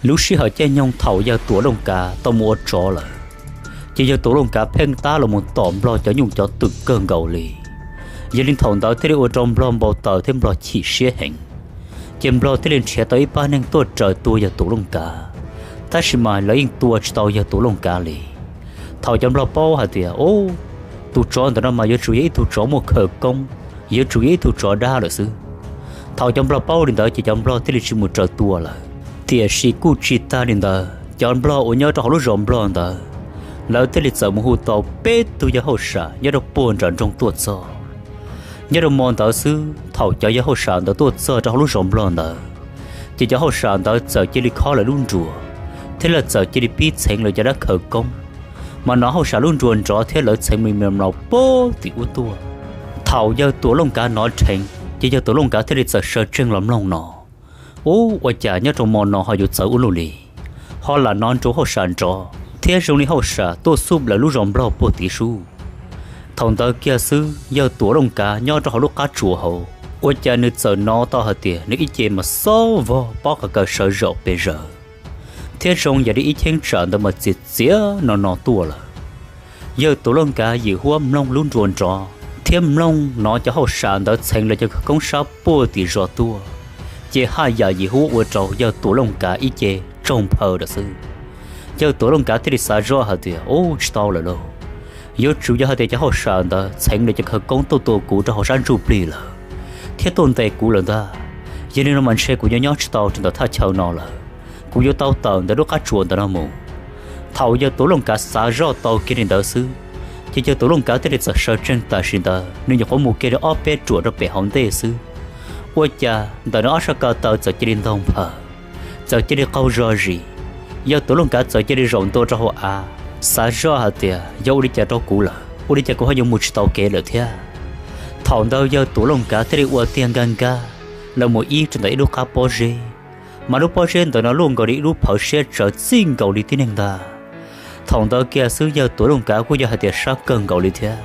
Lub sij hawm caij nyoog thaum yawg Tuam Looj Kav tau mus ua tsov lawm, ces yawg Tuam Looj Kav pheej tab los mus tom nplog cov nyuj cov twm kawg nkaus li. Yog li thaum ntawd thiaj li ua rau nplog npau taws thiab nplog chim siab heev. Ces nplog thiaj li nrhiav tau ib pab neeg tuaj raws tua yawg Tuam Looj Kav, tab sis mas lawv yeej tua tsis tau yawg Tuam Looj Kav li. Thaum cov nplog paub hais tias, ub, tus tsov ntawm no mas yuav tsum yog ib tug tsov muaj khawv koob, yuav tsum yog ib tug tsov dab lawm xwb. Thaum cov nplog paub li ntawd ces cov nplog thiaj li tsis mus raws tua lawm. Tiam sis kuj tsis tag li ntawd, cov nplog uas nyob rau hauv lub zos nplog ntawd, lawv thiaj li txawm mus hu tau peb tug yawg hauj sam nyob rau puag nram nroog tuaj txog. Nyob rau hmo ntawd xwb, thaum cov yawg hauj sam ntawd tuaj txog rau hauv lub zos nplog ntawd, ces cov hauj sam ntawd txawm cia li khob lawv lub nruas, thiab lawv txawm cia li pib txheev lawv cov dab khawv koob. Mas hnov hauj sam lub nruas nrov thiab lawv txheev me mlaus puag tim ub tuaj. Thaum yawg Tuam Looj Kav hnov dheev, ces yawg Tuam Looj Kav thiaj li txawm sawv tsees los mloog no, ub, ua cas nyob rau hmo no ho yuav txawv ua luaj li, ho lam hnov nruas hauj sam nrov thiab zoo li hauj sam tuaj xub lawv lub zos nplog puag tim sub. Thaum ntawd kiag xwb yawg Tuam Looj Kav nyob rau hauv lub qab tsuas hauv, ua cas nws txawm hnov tau hais tias nws ib ce mas xob vog pob qa kaw sawv zaum pes zaws, thiab zoo yam li ib cheeb tsam ntawd mas txiav txiav no no tuaj lawm. Yawg Tuam Looj Kav yim huab mloog lub nruas nrov thiab mloog hnov cov hauj sam ntawd txheev lawv cov khawv koob sab puag tim zos tuaj, ces haj yam yim huab ua rau yawg Tuam Looj Kav ib ce tsaug nphaw lawm xwb. Yawg Tuam Looj Kav thiaj li xav zoj hais tias, ub, tsis tau lawm lauj, yuav tsum yog hais tias cov hauj sam ntawd txheev lawv cov khawv koob tuaj tua kuv rau hauv sab ntsuj plig lawm, thiab tuaj ntes kuv lawm ntag. Yog li no mas ntshe kuv yuav nyob tsis tau rau ntawm thaj chaw no lawm, kuv yuav tau tawm ntawm lub qab tsuas ntawm no mus. Thaum yawg Tuam Looj Kav xav zoj tau kiag li ntawd xwb, ces yawg Tuam Looj Kav thiaj li txawm sawv tsees tam sim ntawd, nws nyuam qhuav mus kiag li ob peb ruam rau pem hauv ntej xwb, ua cas ntawm nws ob sab ko taw txawm cia li ntaug nphaws, txawm cia li qaug zog zis. Yawg Tuam Looj Kav txawm cia li zaum ntua rau hauv av, xav zoj hais tias yog ua li cas rau kuv lawm, ua li cas kuv ho yuav mus tsis tau kev lawm thiab. Thaum ntawd yawg Tuam Looj Kav thiaj li ua tiag nkag nkag los mus ib rau ntawm ib lub qab pob zeb, mas lub pob zeb ntawd no luaj nkaus li ib lub phawv siab tsawv txij nkaus li tib neeg ntag. Thaum ntawd kiag xwb yawg Tuam Looj Kav kuj yog hais tias sab kawg nkaus li thiab.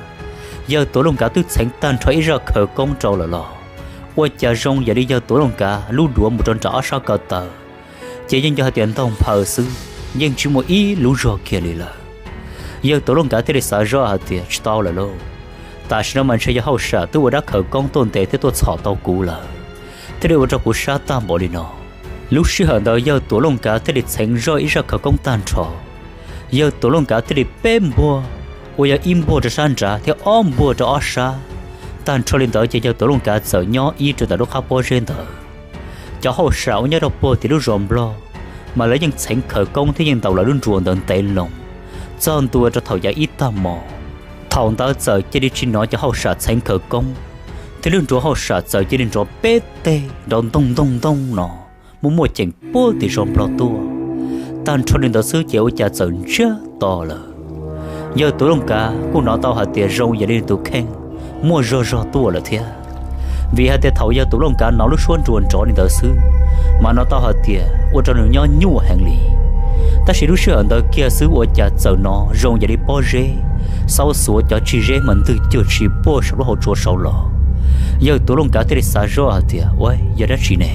Yawg Tuam Looj Kav twb txheev tag nrho ib zaj khawv koob rau lawm los, ua cas zoo yam li yawg Tuam Looj Kav lub duav mus rau nram ob sab ko taw, ces yeej yog hais tias ntaug nphaws xwb, yeej tsis muaj ib lub zog kiag li lawm. Yawg Tuam Looj Kav thiaj li xav zoj hais tias tsis tau lawm lauj, tam sim no mas ntshe yog hauj sam twb ua dab khawv koob tuaj ntes thiab tuaj txhom tau kuv lawm, thiaj li ua rau kuv sab tag npaum li no. Lub sij hawm ntawd yawg Tuam Looj Kav thiaj li txheev zoj ib zaj khawv koob tag nrho. Yawg Tuam Looj Kav thiaj li peb npuag uas yog ib npuag rau sab nrad thiab ob npuag rau ob sab. Tag nrho li ntawd ces yawg Tuam Looj Kav txawm nyob ib rau ntawm lub qab pob zeb ntawd. Cov hauj sam uas nyob rau puag tim lub zos nplog, mas lawv yeej txheev khawv koob thiab yeej ntaus lawv lub nruas ntawd ntev loo, txog ntua rau thaum yav ib tag hmo. Thaum ntawd txawm cia li tsis hnov cov hauj sam txheev khawv koob, thiab lub nruas hauj sam txawm cia li nrov peb teg nrov ntoog ntoog ntoog no, muaj muaj ceem puag tim zos nplog tuaj. Tag nrho li ntawd xwb ces ua cas txawm ntsiag to lawm. Yawg Tuam Looj Kav kuj hnov tau hais tias zoo yam li nws tus kheej muaj zog zog tuaj lawm thiab, vim hais tias thaum yawg Tuam Looj Kav hnov lub suab nruas nrov li ntawd xwb, mas hnov tau hais tias ua rau nws nyob nyuaj heev li. Tab sis lub sij hawm ntawd kiag xwb ua cas txawm hnov zoo yam li pob zeb xaub xuav cov tsig zeb mas ntwg cuag tsis puag saum lub hauv tsua saud los. Yawg Tuam Looj Kav thiaj li xav zoj hais tias, ua, yog dab tsi ne?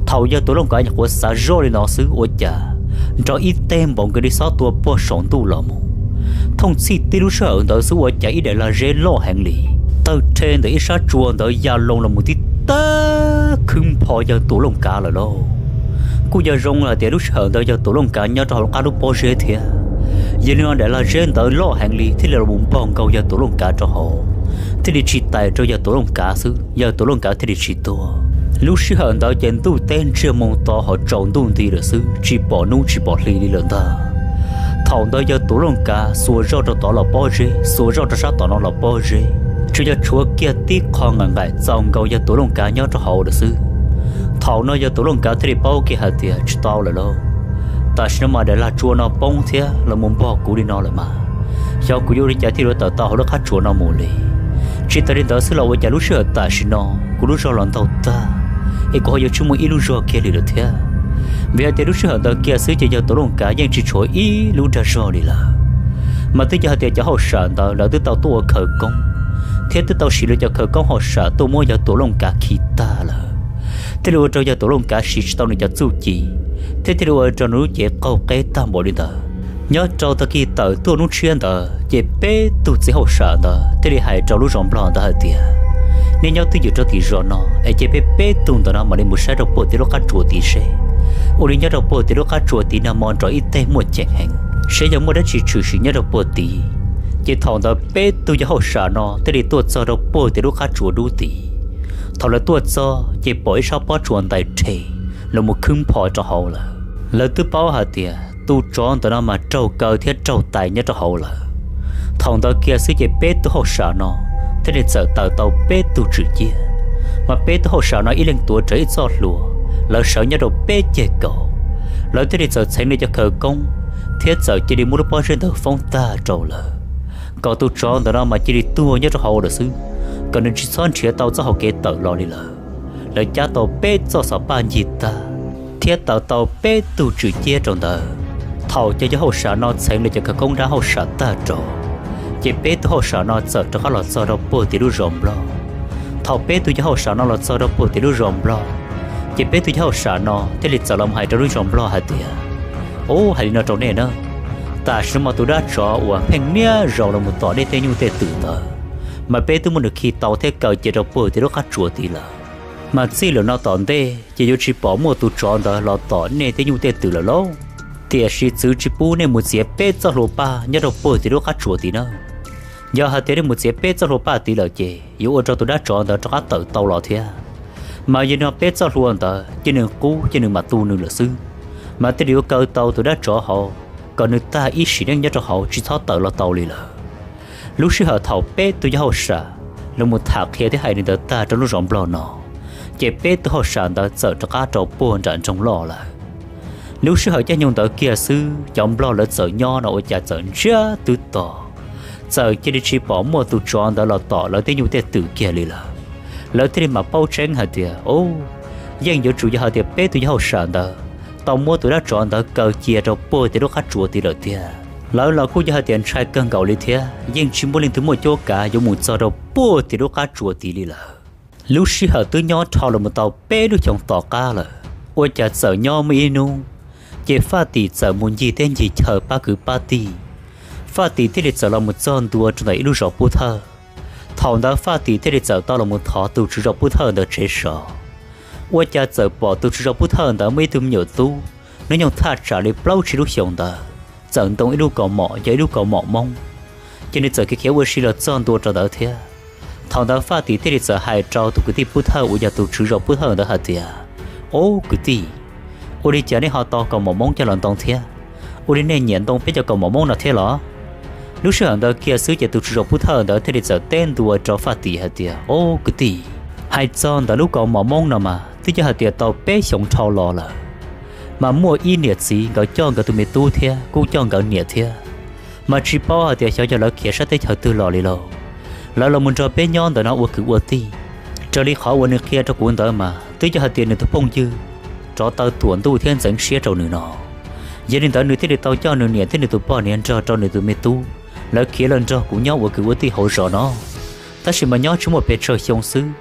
Thaum yawg Tuam Looj Kav nyuam qhuav xav zoj li no xwb ua cas nrov ib teg npaum nkaus li xob tua puag saum ntuj los mus. Thooj txhij tib lub sij hawm ntawd xwb ua cas ib daim lag zeb loj heev li tawg rhe ntawm ib sab tsua ntawd ya loo los mus tib tag khwb npho yawg Tuam Looj Kav lawm lauj. Kuj yog zoo hais tias lub sij hawm ntawd yawg Tuam Looj Kav nyob rau hauv qab lub pob zeb thiab, yog li no daim lag zeb ntawd loj heev li thiaj li los mus npog nkaus yawg Tuam Looj Kav rau hauv, thiaj li tsis tais rau yawg Tuam Looj Kav xwb, yawg Tuam Looj Kav thiaj li tsis tuag. Lub sij hawm ntawd ces ntuj teb ntsiag moo to ho tsaus ntuj nti lawm xwb, tsis pom hnub tsis pom hli li lawm ntag. Thaum ntawd yawg Tuam Looj Kav xuas zoj rau tod los pob zeb, xuas zoj rau sab tom no los pob zeb, tsuas yog tshuav kiag tib qho nqaim nqaim txaus nkaus yawg Tuam Looj Kav nyob rau hauv lawm xwb. Thaum no yawg Tuam Looj Kav thiaj li paub kiag hais tias tsis tau lawm lauj, tam sim no mas daim lag tsua no poob thiab los mus npog kuv li no lawm mas, xyov kuv yuav ua li cas thiaj yuav tawm tau hauv lub qab tsua no mus li. Tsis tas li ntawd xwb los ua cas lub sij hawm tam sim no kuv lub zog los ntaug tag, es kuv ho yuav tsis muaj ib lub zog kiag li lawm thiab. Vim hais tias lub sij hawm ntawd kiag xwb ces yawg Tuam Looj Kav yeej tsis tshuav ib lub dag zog li lawm, mas twb yog hais tias cov hauj sam ntawd lawv twb tau tuaj ua khawv koob, thiab twb tau siv lawv cov khawv koob hauj sam tuaj muab yawg Tuam Looj Kav khi tag lawm. thiaj li ua rau yawg Tuam Looj Kav siv tsis tau nws cov txuj ci, thiab thiaj li ua rau nws lub cev qaug qeb tag npaum li ntawd. Nyob rau tag kis tawm tuaj hnub tshiab ntawd ces peb tug txiv hauj sam ntawd thiaj li hais rau lub zos Nplog ntawd hais tias, nej nyob twj ywm rau tim zos no es cia peb peb tug ntawm no mam li mus saib rau puag tim lub qab tsuas tid seb ua li nyob rau puag tim lub qab tsuas tid nag hmo nrov ib teg muaj ceem heev, seb yog muaj dab tsi tshwm sim nyob rau puag tid. Ces thaum ntawd peb tug yawg hauj sam no thiaj li tuaj txog rau puag tim lub qab tsuas dub tid. Thaum lawv tuaj txog ces pom ib sab pob tsuas ntais rhe los mus khwb npho rau hauv lawm. Lawv twb paub hais tias tus tsov ntawm no mas raug kaw thiab raug tais nyob rau hauv lawm. Thaum ntawd kiag xwb ces peb tug hauj sam no thiaj li txawm tawm tau peb tug tswm ciab, mas peb tug hauj sam no ib leeg tuav rawv ib txoj hlua, lawv sawv nyob rau peb ceg kaum, lawv thiaj li txawm txheev li cov khawv koob thiab txawm cia li muab lub pob zeb ntawd foob tag rau lawm, kom tus tsov ntawm no mas cia li tuag nyob rau hauv lawm xwb, kom nws tsis txhob nrhiav tau txoj hau kev tawm los li lawm. Lawv cab tau peb txoj xov paj ncig tag thiab tawm tau peb tug tswm ciab rau ntawd. Thaum cov yawg hauj sam no txheev li cov khawv koob dab hauj sam tag rau, ces peb tug hauj sam no txawm rov qab los txog rau puag tim lub zos Nplog. Thaum peb tug yawg hauj sam no los txog rau puag tim lub zos Nplog, ces peb tug yawg hauj sam no thiaj li txawm los hais rau lub zos Nplog hais tias, ub, hais li no rau nej na, tam sim no mas tus dab tsov uas pheej niaj zaus los mus tom nej tej nyuj tej twm ntawd, mas peb twb muab nws khi tau thiab kaw cia rau puag tim lub qab tsuas tid lawm. Mas txij lawm no tom ntej ces yuav tsis pom muaj tus tsov ntawd los tom nej tej nyuj tej twm lawm lauj. Tiam sis txwv tsis pub nej mus txiav peb txoj hlua paj nyob rau puag tim lub qab tsuas tid na. Yog hais tias nej mus txiav peb txoj hlua paj tid lawm ces yuav ua rau tus dab tsov ntawd rov qab tawm tau los thiab. Mas yog no peb txoj hlua ntawd ces nws qub ces nws mam tu nws lawm xwb, mas thiaj li yuav kaw tau tus dab tsov hauv, kom nws tag ib sim neej nyob rau hauv tsis txhob tawm los tau li lawm. Lub sij hawm thaum peb tug yawg hauj sam los mus tham qhia thiab hais li ntawd tag rau lub zos Nplog no, ces peb tug hauj sam ntawd txawm rov qab rau puag nram nroog loj lawm. Lub sij hawm caij nyoog ntawd kiag xwb cov Nplog lawv txawm nyob no ua cas txawm ntsiag twb to, txawm cia li tsis pom muaj tus tsov ntawd los tom lawv tej nyuj tej twm kiag li lawm. Lawv thiaj li mam paub tseeb hais tias, ub, yeej yuav tsum yog hais tias peb tug yawg hauj sam ntawd tau muab tus dab tsov ntawd kaw cia rau puag tim lub qab tsuas tid lawm tiag. Lawv los kuj yog hais tias ntshai kawg nkaus li thiab yeej tsis muaj leej twg muaj cuab kav yuav mus txog rau puag tim lub qab tsuas tid li lawm. Lub sij hawm twb nyob dhau los mus tau peb lub xyoos tom qab lawm, ua cas txawm nyob muaj ib hnub, ces Faj Tim txawm mus ncig teb ncig chaw pab kwv pab tij. Faj Tim thiaj li txawm los mus txog ntua rau ntawm ib lub zos Pub Thawj. Thaum ntawd Faj Tim thiaj li txawm tau los mus thov tus tswv zos Pub Thawj ntawd tsev so. Ua cas txawm pom tus tswv zos Pub Thawj ntawd muaj ib tug me nyuam tub, hnub nyoog thaj tsam li plaub tsib lub xyoos ntawd, txawm ntoo ib lub kaus mom, yog ib lub kaus mom Hmoob. Ces nws txawm khiav khiav ua si los txog ntua rau ntawd thiab. Thaum ntawd Faj Tim thiaj li txawm hais rau tus kwv tij Pub Thawj uas yog tus tswv zos Pub Thawj ntawd hais tias, ob kwv tij, ua li cas nej ho tau kaus mom Hmoob coj los ntoo thiab? Ua li nej nyiam ntoo peb cov kaus mom Hmoob no thiab los? Lub sij hawm ntawd kiag xwb ces tus tswv zos Pub Thawj ntawd thiaj li txawm teb ntua rau Faj Tim hais tias, ob kwv tij, hais txog ntawm lub kaus mom Hmoob no mas twb yog hais tias tau peb xyoos dhau los lawm, mas muaj ib niam txiv nkawd coj nkawd tus me tub thiab kuj coj nkawd niam thiab, mas tsis paub hais tias xyov yog lawv khiav sab teb chaws twg los li lauj. Lawv los mus nrog peb nyob ntawm no ua kwv ua tij. Raws li qhov uas nws qhia rau kuv ntawd mas twb yog hais tias nws tus phooj ywg rov taw tuam ntuj thiab ntxeev siab rau nws no. Yog li ntawd nws thiaj li tau coj nws niam thiab nws tus poj niam nrog rau nws tus me tub, lawv khiav los nrog kuv nyob ua kwv ua tij hauv zos no. Tab sis mas nyob tsis muaj pes tsawg xyoo xwb,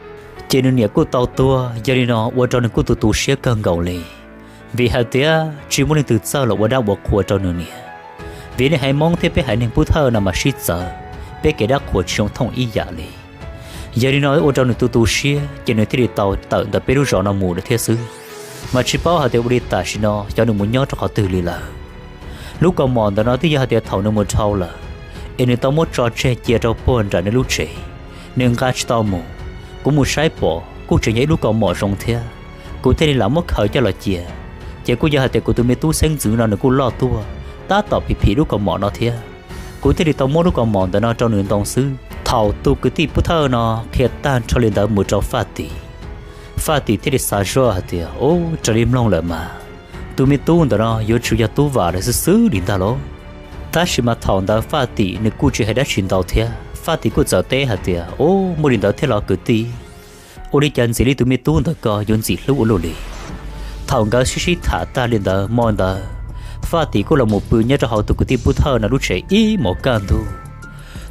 ces nws niam kuj tau tuag, yog li no ua rau nws kuj tu tu siab kawg nkaus li. Vim hais tias tsis muaj leej twg txawj los ua dab ua qhua rau nws niam. Vim nej haiv Hmoob thiab peb haiv neeg Pub Thawj no mas sib txawv, peb kev dab qhuas tsis zoo thooj ib yam li. Yog li no ua rau nws tu tu siab ces nws thiaj li tau tawm ntawm peb lub zos no mus lawm thiab xwb. Mas tsis paub hais tias ua li tam sim no xyov nws mus nyob rau qhov twg li lawm. Lub kaus mom ntawm no twb yog hais tias thaum nws mus dhau lawm, es nws tau muab tso tseg cia rau puag nram nws lub tsev, nws nqa tsis tau mus. Kuv mus saib pom kuj tseem yog ib lub kaus mom zoo thiab, kuv thiaj li lam muab khaws coj los cia. Ces kuj yog hais tias kuv tus me tub xeeb ntxwv no nws kuj loj tuaj tab tom phim phim lub kaus mom no thiab, kuv thiaj li tau muab lub kaus mom ntawm no rau nws ntoo xwb. Thaum tus kwv tij Pub Thawj no qhia tag nrho li ntawd mus rau Faj Tim, Faj Tim thiaj li xav zoj hais tias, ub, raws li mloog lawm mas tus me tub ntawm no yuav tsum yog tub vam lawm xwb xwb li ntag lauj. Tab sis mas thaum ntawd Faj Tim nws kuj tsis hais dab tsi ntau thiab, Faj Tim kuj txawm teb hais tias, ub, muaj li ntawd thiab los kwv tij? Ua li cas ntxim li tus me tub ntawd ko yuav ntxim hlub ua luaj li? Thaum nkawd sib sib tham tag li ntawd hmo ntawd, Faj Tim kuj los mus pw nyob rau hauv tus kwv tij Pub Thawj no lub tsev ib hmos kaj ntug.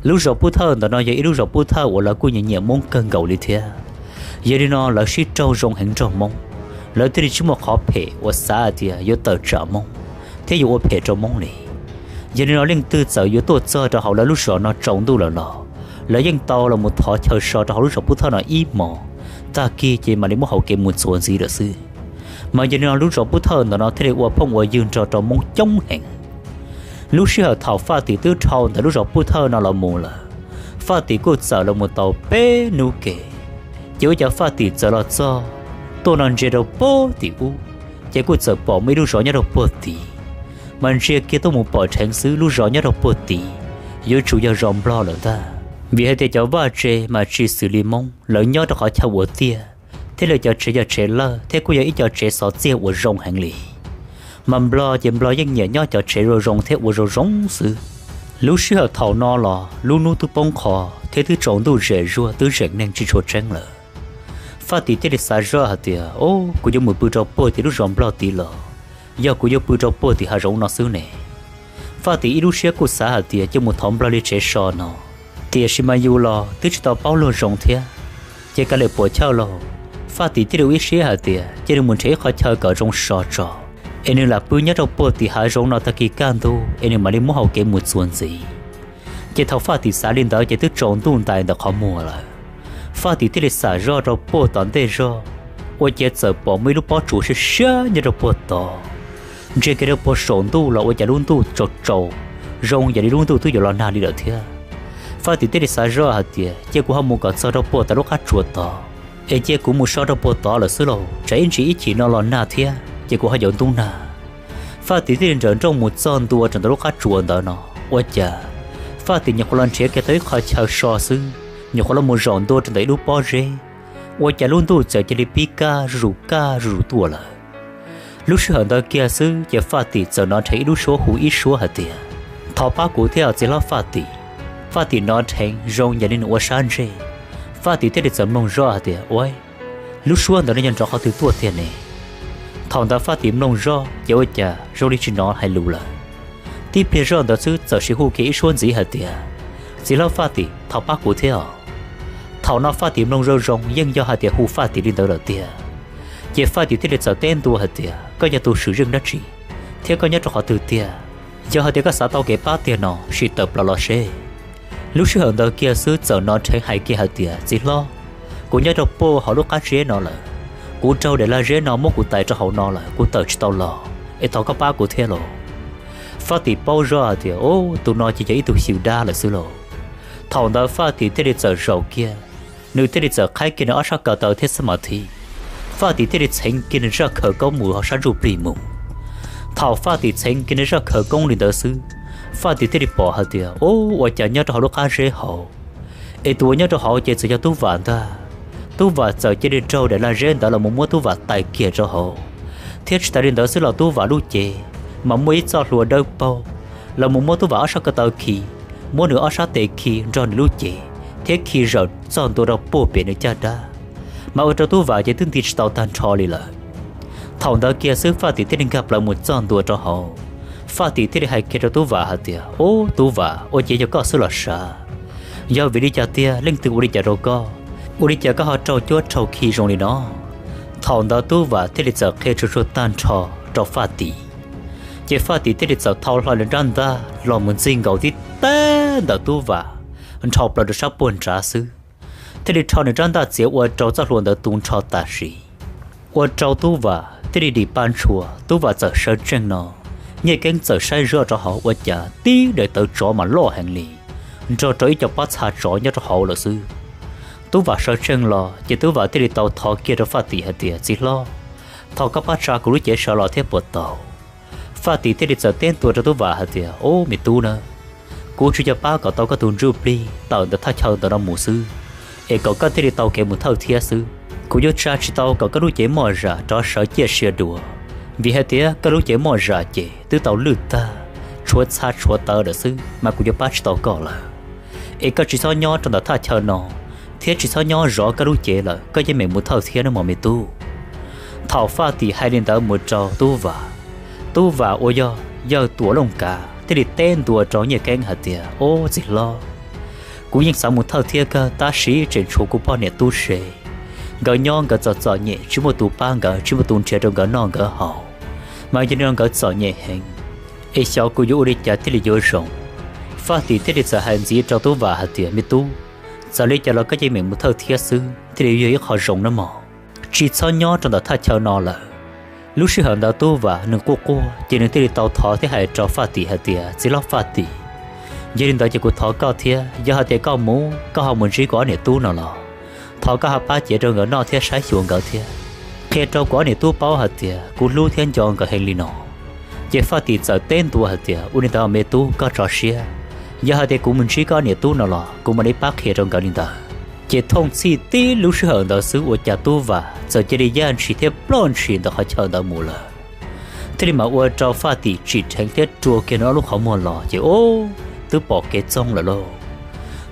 Lub zos Pub Thawj ntawm no yog ib lub zos Pub Thawj uas lawv kuj nyiam nyiam Hmoob kawg nkaus li thiab. Yog li no lawv sib raug zoo heev nrog Hmoob. lawv thiaj li tsis muaj qhov phem uas xav hais tias yuav tawm tsam Hmoob thiab yuav ua phem rau Hmoob li. Yog li no leej twg txawm yuav tuaj txog rau hauv lawv lub zos no tsaus ntuj lawm los lawv yeej tau los mus thov chaw so rau hauv lub zos Pub Thawj no ib hmos, tag kis ces mam li muab hau kev mus txuas ntxiv lawm xwb. Mas yog li no lub zos Pub Thawj ntawm no thiaj li ua phooj ua ywg nrog rau Hmoob coob heev. Lub sij hawm thaum Faj Tim twb dhau ntawm lub zos Pub Thawj no los mus lawm, Faj Tim kuj txawm los mus tau peb hnub ke, ces ua cas Faj Tim txawm los txog, tuaj no ntsia rau puag tim ub, ces kuj txawm pom muaj ib lub zos nyob rau puag tid. Mas ntsia kiag tuaj mus pom dheev xwb, lub zos nyob rau puag tid yuav tsum yog zos Nplog lawm ntag, vim hais tias cov vaj tse mas tsis xws li Hmoob, lawv nyob rau qhov chaw ua tiaj, thiab lawv cov tsev yog tsev lawj thiab kuj yog ib co tsev xov txiag uas zoo heev li. Mas Nplog ces Nplog yeej nyiam nyob cov tsev zoo zoo thiab ua zoo zoo xwb. Lub sij hawm thaum no los lub hnub twb poob qho thiab twb tsaus ntuj zem zuag, twb zeem neeg tsis tshua tseeb lawm. Faj Tim thiaj li xav zoj hais tias, O, kuv yuav mus pw rau puag tim lub zos Nplog tid los yog kuv yuav pw rau puag tim hav zoov no xwb ne? Faj Tim ib lub siab kuj xav hais tias cia mus thov Nplog li tsev so no, tiam sis mas yus los twb tsis tau paub luag zoo thiab, ces kav liam puam chawj lauj. Faj Tim thiaj li ua ib siab hais tias cia nws mus nrhiav ib qhov chaw kom zoo so tso, es nws lam pw nyob rau puag tim hav zoov no tag kis kaj ntug es nws mam li muab hau kev mus txuas ntxiv. Ces thaum Faj Tim xav li ntawd ces twb tsaus ntuj ntais ntawm qhov muag lawm. Faj Tim thiaj li xam zoj rau puag tom ntej zog, ua cas txawm pom muaj ib lub pob tsuas siab siab nyob rau puag tod. Ntsia kiag rau puag saum ntuj los ua cas lub ntuj tsaus tsaus, zoo yam li lub ntuj twb yuav los nag li lawm thiab. Faj Tim thiaj li xav zoj hais tias cia kuv ho mus kom txog rau puag tom lub qab tsuas tod, es cia kuv mus so rau puag tod lawm xwb lauj, tsam ib ntsis ib chim no los nag thiab ces kuv ho yuav ntub nag. Faj Tim thiaj li nrawm nrooj mus txog ntua rau ntawm lub qab tsuas ntawd no, ua cas Faj Tim nyuam qhuav los nrhiav kiag tau ib qho chaw so xwb, nyuam qhuav los mus zaum ntua rau ntawm ib lub pob zeb, ua cas lub ntuj txawm cia li pib kaj zuj zus kaj zuj zus tuaj lawm. Lub sij hawm ntawd kiag xwb ces Faj Tim txawm hnov dheev ib lub suab hu ib suab hais tias, Thov pab kuv thiab os txiv hlob Faj Tim. Faj Tim hnov dheev zoo yam li nws ua sab ntsej. Faj Tim thiaj li txawm mloog zoj hais tias, Ua, lub suab ntawd no yog nrov qhov twg tuaj tiag ne? Thaum ntawd Faj Tim mloog zoj ces ua cas zoo li tsis hnov hais lus lawm. Tib pliag zoj ntawd xwb txawm sis hu kiag ib suab ntxiv hais tias, Txiv hlob Faj Tim, thov pab kuv thiab os. Thaum no Faj Tim mloog zoo zoo yeej yog hais tias hu Faj Tim li ntawd lawm tiag. Ces Faj Tim thiaj li txawm teb ntua hais tias, Koj yog tus swm zeej dab tsi, thiab koj nyob rau qhov twg tiag? Yog hais tias koj xav tau kev pab tiag no sim tawm plaws los seb. Lub sij hawm ntawd kiag xwb txawm hnov dheev hais kiag hais tias, Txiv hlob, kuv nyob rau puag hauv lub qab zeb no lawm. Kuv raug daim lag zeb no muab kuv tais rau hauv no lawm, kuv tawm tsis tau los, es thov koj pab kuv thiab lauj. Faj Tim paub zoj hais tias, Ub, tus no ces yog ib tug xyw dab lawm xwb lauj. Thaum ntawd Faj Tim thiaj li txawm zaum kiag, nws thiaj li txawm qhaib kiag nws ob sab ko taw thiab xab mas thib. Faj Tim thiaj li txheev kiag nws zaj khawv koob mus hauv sab ntsuj plig mus. Thaum Faj Tim txheev kiag nws zaj khawv koob li ntawd xwb, Faj Tim thiaj li pom hais tias, Ub, ua cas nyob rau hauv lub qab zeb hauv, es tus uas nyob rau hauv ces txawm yog Tub Vam ntag. Tub Vam txawm cia li raug daim lag zeb ntawd los mus muab Tub Vam tais kiag rau hauv, thiab tsis tas li ntawd xwb los Tub Vam lub cev mas muaj ib txoj hlua dawb paug los mus muab Tub Vam ob sab ko taw khi, muab nws ob sab tes khi nrog nws lub cev, thiab khi zawm txog ntua rau puag pem nws caj dab, mas ua rau Tub Vam ces twb nti tsis tau tag nrho li lawm. Thaum ntawd kiag xwb Faj Tim thiaj li nkag plaws mus txog ntua rau hauv. Faj Tim thiaj li hais kiag rau Tub Vam hais tias, Ub, Tub Vam, ua cas yog koj xwb los sav? Yog vim li cas tiag leej twg ua li cas rau koj, ua li cas koj ho raug cuab raug khi zoo li no? Thaum ntawd Tub Vam thiaj li txawm qhia tsuag tsuag tag nrho rau Faj Tim. Ces Faj Tim thiaj li txawm thau hlo nws rab ntaj los mus ntxig nkaus tib teg ntawm Tub Vam, nrho plaws rau sab puag nrad xwb, thiaj li rho nws rab ntaj txiav ua rau txoj hlua ntawd tu nrho tam sim. Ua rau Tub Vam thiaj li dim pa ntshua, Tub Vam txawm sawv tsees no, Nyiaj Keeb txawm saib zoj rau hauv ua cas tib daim tawv tsov mas loj heev li, nrog rau ib co pob txha tsov nyob rau hauv lawm xwb. Tub Vam sawv tsees los ces Tub Vam thiaj li tau thov kiag rau Faj Tim hais tias, Txiv hlob, thov koj pab tsa kuv lub cev sawv los thiab puas tau? Faj Tim thiaj li txawm teb ntua rau Tub Vam hais tias, Ub, me tub na, kuv tsuas yog pab kom tau koj tus ntsuj plig tawm ntawm thaj chaw ntawm no mus xwb, es kom koj thiaj li tau kev mus thawj thiab xwb. Kuv yuav tsa tsis tau kom koj lub cev moj zam rov sawv ciaj sia dua, vim hais tias koj lub cev moj zam ces twb tau lwj tag, tshuav txha tshuav tawv lawm xwb mas kuv yuav pab tsis tau koj lawm. Es koj tsis txhob nyob rau ntawm thaj chaw no, thiab tsis txhob nyob zov koj lub cev lawm, koj yeej meem mus thawj thiab nawb mog me tub. Thaum Faj Tim hais li ntawd mus rau Tub Vam, Tub Vam uas yog yawg Tuam Looj Kav thiaj li teb ntua rau Nyiaj Keeb hais tias, Ob, txiv hlob, kuv yeej xav mus thawj thiab kawg tab sis tseem tshuav kuv poj niam tub se, Nkawd nyob nkawd txom txom nyem, tsis muaj tus pab nkawd, tsis muaj tus nrhiav rau nkawd noj nkawd haus, mas yog li no nkawd txom nyem heev. Es xyov kuv yuav ua li cas thiaj li yuav zoo? Faj Tim thiaj li txawm hais ntxiv rau Tub Vam hais tias, Me tub, txawm li cas los koj cia li meem mus thawj thiab xwb thiaj li yog ib qho zoo nawb mog. Tsis txhob nyob rau ntawm thaj chaw no lawm. Lub sij hawm ntawd Tub Vam nws quaj quaj ces nws thiaj li tau thov thiab hais rau Faj Tim hais tias, Txiv hlob Faj Tim, yog li ntawd ces kuv thov koj thiab, yog hais tias koj mus koj ho mus ntsib koj ob niam tub no los thov koj ho pab cev rau nkawd noj thiab saib xyuas nkawd thiab, qhia rau kuv ob niam tub paub hais tias kuv hlub thiab nco nkawd heev li no. Ces Faj Tim txawm teb ntua hais tias, Ua li ntawd me tub, koj tso siab, yog hais tias kuv mus ntsib koj ob niam tub no los kuv mam li pab qhia rau nkawd li ntawd. Ces thooj txhij tib lub sij hawm ntawd xwb ua cas Tub Vam txawm cia li yaj ntshis thiab ploj ntshis ntawm qhov chaw ntawd mus lawm, thiaj li mam ua rau Faj Tim tsim dheev thiab rua kiag nws ob lub qhov muag los ces ub, twb pom kev txoog lawm lauj.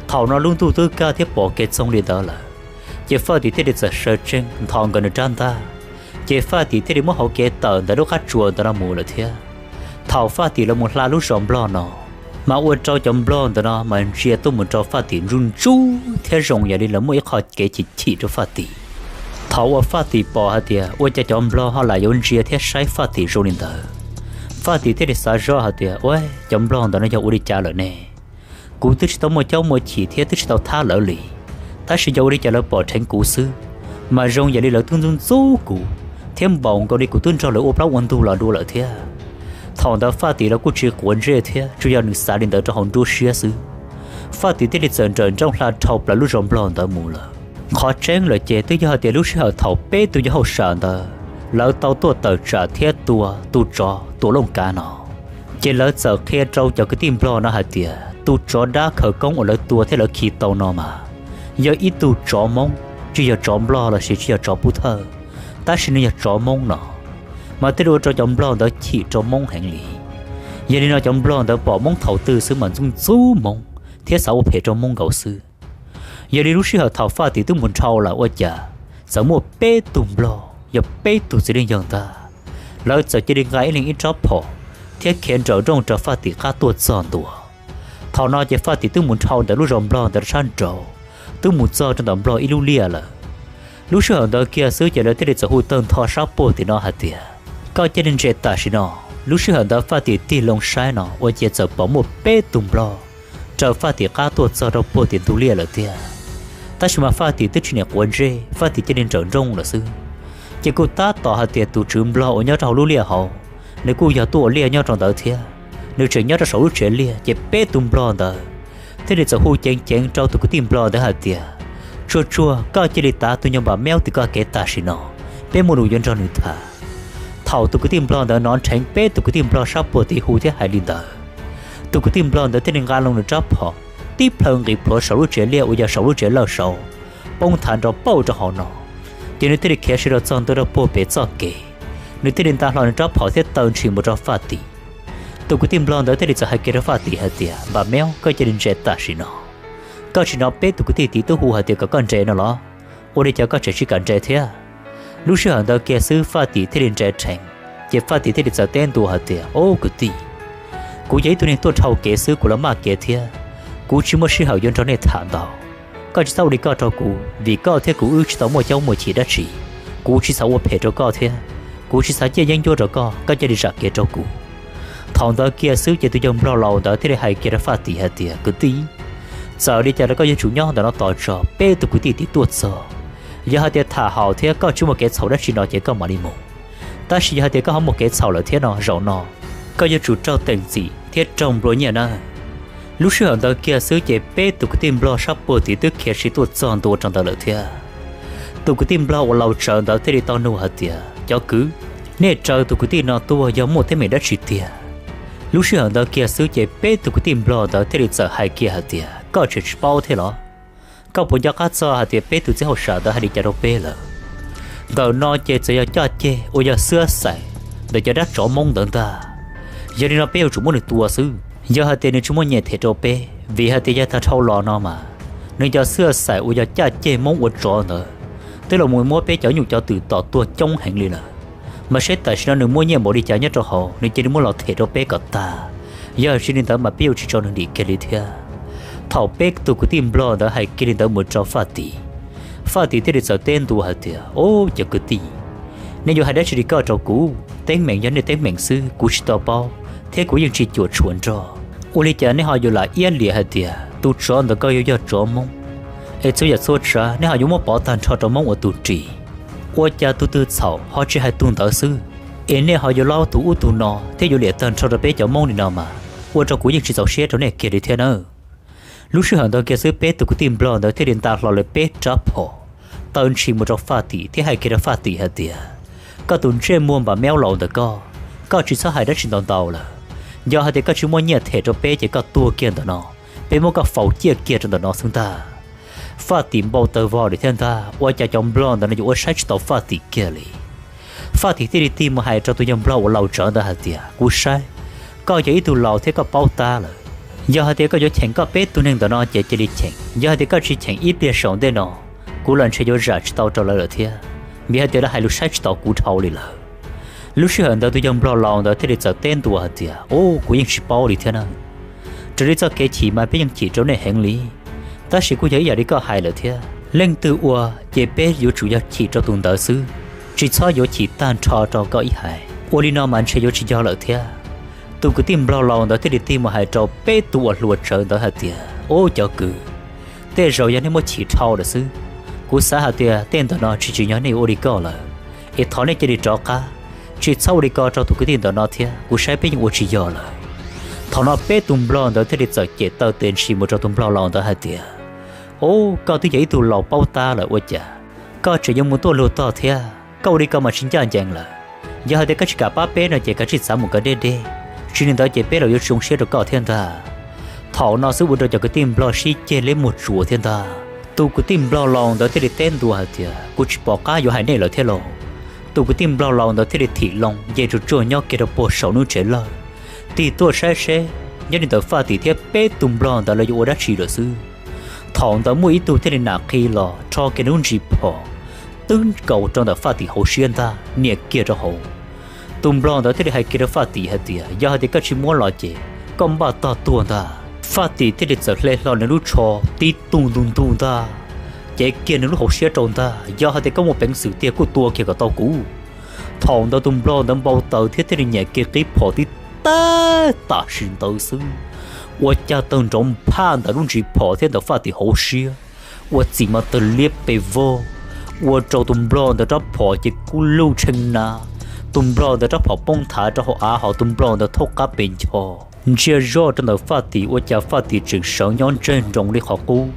Thaum no lub ntuj twb kaj thiab pom kev txoog li ntawd lawm, ces Faj Tim thiaj li txawm sawv tsees nthos nkaus nws rab ntaj, ces Faj Tim thiaj li muab hauv kev tawm ntawm lub qab tsuas ntawd no mus lawm thiab. Thaum Faj Tim los mus hla lub zos Nplog no, mas ua rau cov Nplog ntawd no mas ntsia tuaj mus rau Faj Tim ntsuj ntsuj thiab zoo yam li lawv muaj ib qho kev chim chim rau Faj Tim. Thaum uas Faj Tim pom hais tias ua cas cov Nplog ho lam yuav ntsia thiab saib Faj Tim zoo li ntawd, Faj Tim thiaj li xav zoj hais tias, Ua, cov Nplog ntawd no yog ua li cas lawm ne? Kuv twb tsis tau muaj caub muaj chim thiab twb tsis tau thab lawv li, tab sis yog ua li cas lawv pom dheev kuv xwb, mas zoo yam li lawv twb ntxub ntxub kuv thiab npaum nkaus li kuv twb nrog lawv ua plaub ua ntug los dua lawm thiab. Thaum ntawd Faj Tim los kuj tsis quav ntsej thiab, tsuas yog nws xav li ntawd rau hauv nruab siab xwb. Faj Tim thiaj li txawm nrawm nrooj hla dhau plaws lub zos Nplog ntawd mus lawm. Qhov tseeb lawm ces twb yog hais tias lub sij hawm thaum peb tus yawg hauj sam ntawd lawv tau tuaj tawm tsam thiab tua tus tsov Tuam Looj Kav no, ces lawv txawm qhia rau cov kwv tij Nplog no hais tias tus tsov dab khawv koob uas lawv tua thiab lawv khi tau no mas yog ib tug tsov Hmoob, tsis yog tsov Nplog los sis tsis yog tsov Pub Thawj, tab sis nws yog tsov Hmoob no, mas thiaj li ua rau cov Nplog ntawd chim rau Hmoob heev li. Yog li no cov Nplog ntawd pom Hmoob thaum twg xwb mas ntxub ntxub Hmoob thiab xav ua phem rau Hmoob nkaus xwb. Yog li lub sij hawm thaum Faj Tim twb mus dhau lawm ua cas txawm muaj peb tug Nplog yog peb tug txiv neej yawg ntag, lawv txawm cia li nqa ib leeg ib rab phom thiab khiav nrawm nrooj rau Faj Tim qab tuaj txog ntua. Thaum no ces Faj Tim twb mus dhau ntawm lub zos Nplog ntawd rau sab nraud, twb mus txog rau ntawm Nplog ib lub liaj lawm. Lub sij hawm ntawd kiag xwb ces lawv thiaj li txawm hu tawg ntho sab puag tim no hais tias, Koj cia li ntsia tam sim no. Lub sij hawm ntawd Faj Tim tig loo saib no ua cas txawm pom muaj peb tug Nplog raws Faj Tim qab tuaj txog rau puag tim ntug liaj lawm tiag. Tab sis mas Faj Tim twb tsis niam quav ntsej, Faj Tim cia li nrawm nrooj lawm xwb. Ces kuj tab tom hais tias tus tswv Nplog uas nyob rau hauv lub liaj hauv, nws kuj yog tuaj ua liaj nyob rau ntawd thiab, nws tseem nyob rau saum lub tsev liaj. Ces peb tus Nplog ntawd thiaj li txawm hu ceev ceev rau tus kwv tij Nplog ntawd hais tias, Tsuag tsuag, koj cia li tav tus nyuag Npam Meeb tim koj kev tam sim no, peb muaj lus yuav nrog nws tham. Thaum tus kwv tij Nplog ntawd hnov nrheev peb tus kwv tij Nplog sab puag tim hu thiab hais li ntawd, tus kwv tij Nplog ntawd thiaj li nqa loo nws rab phom tib plhaw nqis plhuav saum lub tsev liaj uas yog saum lub tsev lawj saud, poob thav nrov pauj rau hauv no. Ces nws thiaj li khiav sawv rov txog ntua rau puag pem txoj kev, nws thiaj li nta hlo nws rab phom thiab taw ntshis mus rau Faj Tim. Tus kwv tij Nplog ntawd thiaj li txawm hais kiag rau Faj Tim hais tias, Npam Meeb, koj cia li ntsia tam sim no. Koj tsis hnov peb tus kwv tij tim twb hu hais tias kom koj nres no los? Ua li cas koj tseem tsis kam nres thiab? Lub sij hawm ntawd kiag xwb Faj Tim thiaj li nres rheev. Ces Faj Tim thiaj li txawm teb ntua hais tias, Au kwv tij, kuv yog ib tug neeg tuaj dhau kev xwb, kuv los maj kev thiab, kuv tsis muaj sij hawm yuav nrog nej tham ntau. Koj tsis txhob ua li koj rau kuv, vim koj thiab kuv wb tsis tau muaj caub muaj chim dab tsi. Kuv tsis xav ua phem rau koj thiab kuv tsis xav ciaj yeeb ncuab rau koj, koj cia li zam kev rau kuv. Thaum ntawd kiag xwb ces tus yawg Nplog laus ntawd thiaj li hais kiag rau Faj Tim hais tias, Kwv tij, txawm li cas los koj yuav tsum nyob ntawm no tos tso, peb tug kwv tij tim tuaj txog. Yog hais tias tham haum thiab koj tsis muaj kev txhaum dab tsi no ces koj mam li mus. Tab sis yog hais tias koj ho muaj kev txhaum lawm thiab no, zaum no koj yuav tsum raug teem txim thiab raug nplua nyiaj nawb. Lub sij hawm ntawd kiag xwb ces peb tus kwv tij Nplog sab puag tim twb khiav sis tuaj txog ntua rau ntawd lawm thiab. Tus kwv tij Nplog uas laus tsawv ntawd thiaj li tau nug hais tias, Cov kwv, nej raws tus kwv tij no tuaj yog muaj teeb meem dab tsi tiag? Lub sij hawm ntawd kiag xwb ces peb tus kwv tij Nplog ntawd thiaj li txawm hais kiag hais tias, Koj tseem tsis paub thiab los? Koj puas nco qab txog hais tias peb tus txiv hauj sam ntawd hais li cas rau peb lawm? Ntawm no ces txawm yog caj ceg uas yog xwab xaim ntawm cov dab tsov Hmoob ntawd ntag. Yog li no peb yuav tsum muab nws tua xwb. Yog hais tias nws tsis muaj nyiaj them rau peb, vim hais tias yav tag dhau los no mas nws cov xwab xaim uas yog caj ceg Hmoob ua tsov ntawd twb los mus muab peb cov nyuj cov twm tom tuag coob heev li lawm. Mas seb tam sim no nws muaj nyiaj npaum li cas nyob rau hauv, nws cia li muab los them rau peb kom tag. Yog tsis li ntawd mas peb yuav tsis tso nws dim kiag li thiab. Thaum peb tus kwv tij Nplog ntawd hais kiag li ntawd mus rau Faj Tim, Faj Tim thiaj li txawm teb ntua hais tias, Ub, cov kwv tij, nej yuav hais dab tsi li koj rau kuv? Teeb meem yog nej teeb meem xwb, kuv tsis tau paub thiab kuv yeej tsis cuam tshuam nrog. Ua li cas nej ho yuav lam iab liam hais tias tus tsov ntawd koj yuav yog tsov Hmoob, es txhua yam txhua tsav nej ho yuav muab pov tag nrho rau Hmoob ua tus ris? Ua cas tus twg txhaum ho tsis hais tus ntawd xwb, es nej ho yuav laub tus ub tus no thiab yuav liam tag nrho rau peb cov Hmoob li no mas, ua rau kuv yeej tsis txaus siab rau nej kiag li thiab nawb. Lub sij hawm ntawd kiag xwb peb tus kwv tij Nplog ntawd thiaj li nta hlo lawv peb rab phom, taw ntshis mus rau Faj Tim thiab hais kiag rau Faj Tim hais tias, Koj tus ntsej muag npam meob laus ntawm koj, koj tsis txhob hais dab tsi ntau ntau lawm. Yog hais tias koj tsis muaj nyiaj them rau peb ces koj tuag kiag ntawm no, peb muab koj faus ciaj kiag rau ntawm no xwb ntag. Faj Tim npau taws vog li thiab ntag, ua cas cov Nplog ntawd no yuav ua saib tsis taus Faj Tim kiag li. Faj Tim thiaj li tig mus hais rau tus yawg Nplog uas laus tsawv ntawd hais tias, Kuv saib koj yog ib tug laus thiab koj paub tab lawm. Yog hais tias koj yuav cheem koj peb tug neeg ntawm no ces cia li cheem, yog hais tias koj tsis cheem ib pliag saum ntej no, kuv los ntshe yuav zam tsis tau rau lawv lawm thiab, vim hais tias lawv hais lus saib tsis taus kuv dhau li lawm. Lub sij hawm ntawd tus yawg Nplog laus ntawd thiaj li txawm teb ntua hais tias, Ub, kuv yeej tsis paub li thiab na. Raws li txoj kev chim mas peb yeej chim rau nej heev li, tab sis kuj yog ib yam li koj hais lawm thiab, leej twg ua ces peb yuav tsum yog chim rau tus ntawd xwb, tsis txhob yuav chim tag nrho rau koj ib haiv. Ua li no mas ntshe yuav tsis yog lawm thiab. Tus kwv tij Nplog laus ntawd thiaj li tig mus hais rau peb tus uas hluas tsawv ntawd hais tias, Ub, cov kwv, tej zaum yog nej muab chim dhau lawm xwb. Kuv xav hais tias tej ntawm no tsis tsim nyog nej yuav ua li ko lawm, es thov nej cia li rov qab, tsis txhob ua li ko rau tus kwv tij ntawm no thiab, kuv saib peb yeej ua tsis yog lawm. Thaum no peb tus Nplog ntawd thiaj li txawm cem taw tes ntshis mus rau tus Nplog laus ntawd hais tias, Ub, koj twb yog ib tug laus paub tab lawm ua cas koj tseem yuav mus tuaj luag tog thiab? Koj ua li ko mas tsis ncaj ncees lawm. Yog hais tias koj tsis kam pab peb no ces kav tsij txav mus kom deb deb, tsis li ntawd ces peb los yuav tsis zoo siab rau koj thiab ntag. Thaum no xwb ua rau cov kwv tij Nplog sib ceg liab muag tsuas thiab ntag. Tus kwv tij Nplog laus ntawd thiaj li teb ntua hais tias, Kuv tsis pom qab yuav hais nej lawm thiab lauj. Tus kwv tij Nplog laus ntawd thiaj li thim loo nce tsuag tsuag nyob kiag rau puag saum lub tsev lawj, tig tuaj saib seb nyob li ntawm Faj Tim thiab peb tus Nplog ntawd lawv yuav ua dab tsi lawm xwb. Thaum ntawd muaj ib tug thiaj li nam qhi los rho kiag lub ntsis phom twb nkaus rau ntawm Faj Tim hauv siab ntag, nias kiag rau hauv. Tus Nplog ntawd thiaj li hais kiag rau Faj Tim hais tias, Yog hais tias koj tsis muab los ces koj npaj tog tuag ntag. Faj Tim thiaj li txawm hle hlo nws lub tsho tib tug ntug ntug ntag, cev kiag nws lub hauv siab rau ntag, Yog hais tias koj muaj peev xwm tiag kuj tua kiag kom tau kuv. Thaum ntawd tus Nplog ntawd npau taws thiab thiaj li nyiam kiag qib phom tib tag tam sim ntawd xwb, ua cas tawg nrov nphaj ntawm lub ntsis phom thiab ntawm Faj Tim hauv siab, ua txim mas tawg liab pes vog, ua rau tus Nplog ntawd rab phom ces kub lug tshee na. Tus Nplog ntawd rab phom poob nthav rau hauv av, ho tus Nplog ntawd thaub qab pes ncho ntsia zoj rau ntawm Faj Tim, ua cas Faj Tim tseem sawv nyob ntseg nroos li qhov qub,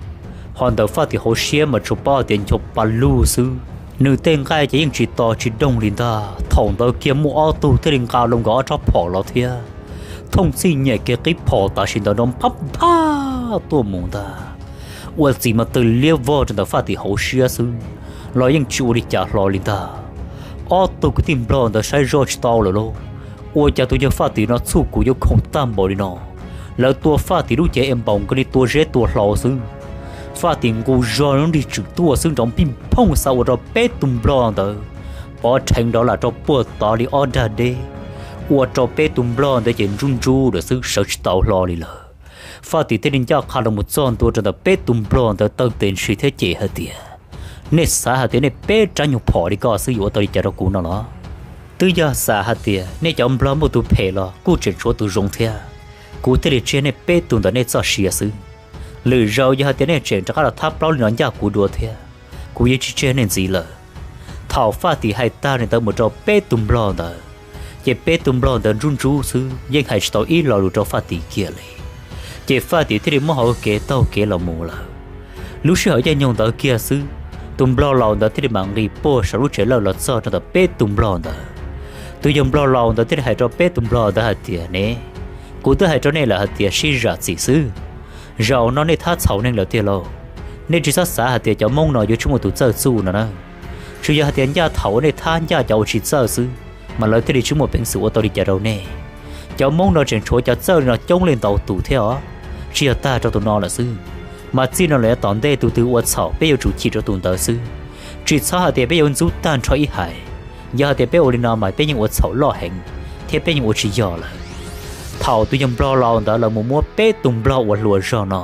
ho ntawm Faj Tim hauv siab mas tsuas paub hais tias ncho pa lug xwb. Nws tej nqaij ces yeej tsis to tsis doog li ntag. Thaum ntawd kiag muaj ob tug thiaj li nqa loo nkaus ob rab phom los thiab, thooj txij nyiam kiag qib phom tam sim ntawd nrov nphab nphab tuaj mus ntag, ua txim mas tawg liab vog rau ntawm Faj Tim hauv siab xwb, los yeej tsis ua li cas hlo li ntag. Ob tug kwv tij Nplog ntawd saib zoj tsis tau lawm lauj, ua cas tus yawg Faj Tim no txuj kum yuav khoom tag npaum li no. Lawv tua Faj Tim lub cev es npaum nkaus li tua zeb tua hlau xwb. Faj Tim nqus zog lub nrig tswm tuaj xwb nrov npij phooj xa ua rau peb tus Nplog ntawd pov rheev nrov lam rau puag tod li ob dag deb, ua rau peb tus Nplog ntawd ces ntsub ntsub lawm xwb, sawv tsis tau hlo li lawm. Faj Tim thiaj li ncaj qha los mus txog ntua rau ntawm peb tus Nplog ntawd taw tes ntshis thiab cem hais tias, Nej xav hais tias nej peb rab nyuag phom li ko xwb yuav ua tau li cas rau kuv no los? Twb yog xav hais tias nej cov Nplog muaj tus phem los kuj tseem tshuav tus zoo thiab, kuv thiaj li tseg nej peb tus ntawm nej txoj sia xwb. Lwm zaus yog hais tias nej tseem rov qab los thab plaub li no ncaj kuv dua thiab, kuv yuav tsis tseg nej ntxiv lawm. Thaum Faj Tim hais tag li ntawd mus rau peb tus Nplog ntawd, ces peb tus Nplog ntawd ntsub ntsub xwb, yeej hais tsis tau ib lo lus rau Faj Tim kiag li. Ces Faj Tim thiaj li muab hauv kev taug kev los mus lawm. Lub sij hawm caij nyoog ntawd kiag xwb, tus Nplog laus ntawd thiaj li mam nqis puag saum lub tsev lawj los txog rau ntawm peb tus Nplog ntawd. Tus yawg Nplog laus ntawd thiaj li hais rau peb tus Nplog ntawd hais tias, Ne, kuv twb hais rau nej lawm hais tias sib zam txim xwb. Zaum no nej thab txhaum neeg lawm tiag lauj. Nej tsis txhob xav hais tias cov Hmoob no yuav tsis muaj tus txawj txuj no na. Tsuas yog hais tias ncaj thaum uas nej thab ncaj cov uas tsis txawj xwb, mas lawv thiaj li tsis muaj peev xwm ua tau li cas rau nej. Cov Hmoob no tseem tshuav cov txawj li no coob leej ntau tus thiab os. Tsis yog tag rau tus no lawm xwb, mas txij no lawm yav tom ntej tus twg ua txhaum peb yuav tsum chim rau tus ntawd xwb. Tsis txhob hais tias peb yuav ntxub tag nrho ib haiv. Yog hais tias peb ua li no mas peb yeej ua txhaum loj heev, thiab peb yeej ua tsis yog lawm. Thaum tus yawg Nplog laus ntawd los mus muab peb tus Nplog uas hluas zog no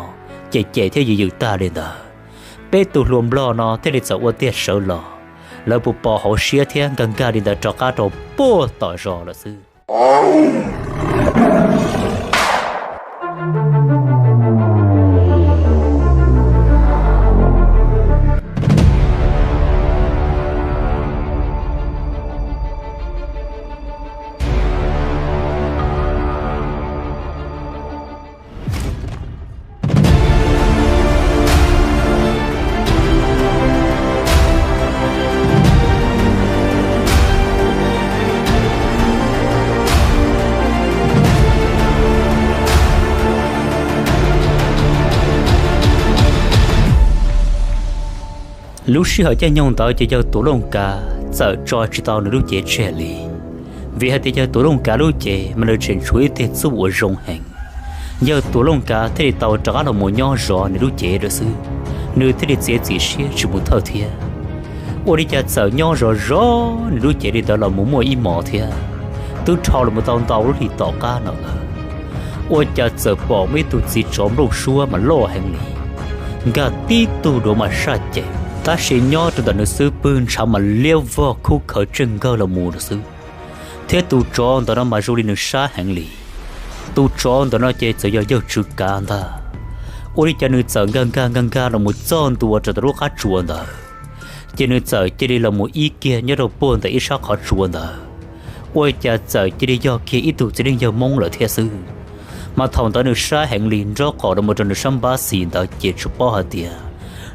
cem cem thiab yws yws tag li ntawd, Peb tug hluas nplog no thiaj li txawm ua tiag sawv los, lawv puas pos hauv siab thiab nkag nkag li ntawd rov qab rau puag tom zos lawm xwb. Lub sij hawm caij nyoog ntawd ces yawg Tuam Looj Kav txawm tso tsis tau nws lub cev tseg li, vim hais tias yawg Tuam Looj Kav lub cev mas nws tseem tshuav ib teg txuj uas zoo heev. Yawg Tuam Looj Kav thiaj li tau rov qab los mus nyob zov nws lub cev lawm xwb, nws thiaj li txiav txim siab tsis mus thawj thiab. Ua li cas txawm nyob zov zov nws lub cev li ntawd los mus muaj ib hmos thiab, twb dhau los mus tau ntau lub hlis tom qab no lawm, ua cas txawm pom muaj ib tug txiv tsov nplooj suab mas loj heev li, nkag tib tug duav mas saj ces, tab sis nyob rau ntawm nws xub pwg ntshav mas liab vog khub khawv tseej nkawg los mus lawm xwb. Thiab tus tsov ntawm no mas zoo li nws sab heev li. Tus tsov ntawm no ces txawm yog yawg Tswv Kav ntag. Ua li cas nws txawm nkag nkag nkag nkag los mus txog ntua rau ntawm lub qab tsuas ntawd, ces nws txawm cia li los mus ib kiag nyob rau puag ntawm ib sab qhov tsua ntawd, ua cas txawm cia li yog kiag ib tug txiv neej yawg Hmoob lawm thiab xwb. Mas thaum ntawd nws sab heev li, nraub qaum los mus rau nws sab npab xis ntawd ces tsuas paub hais tias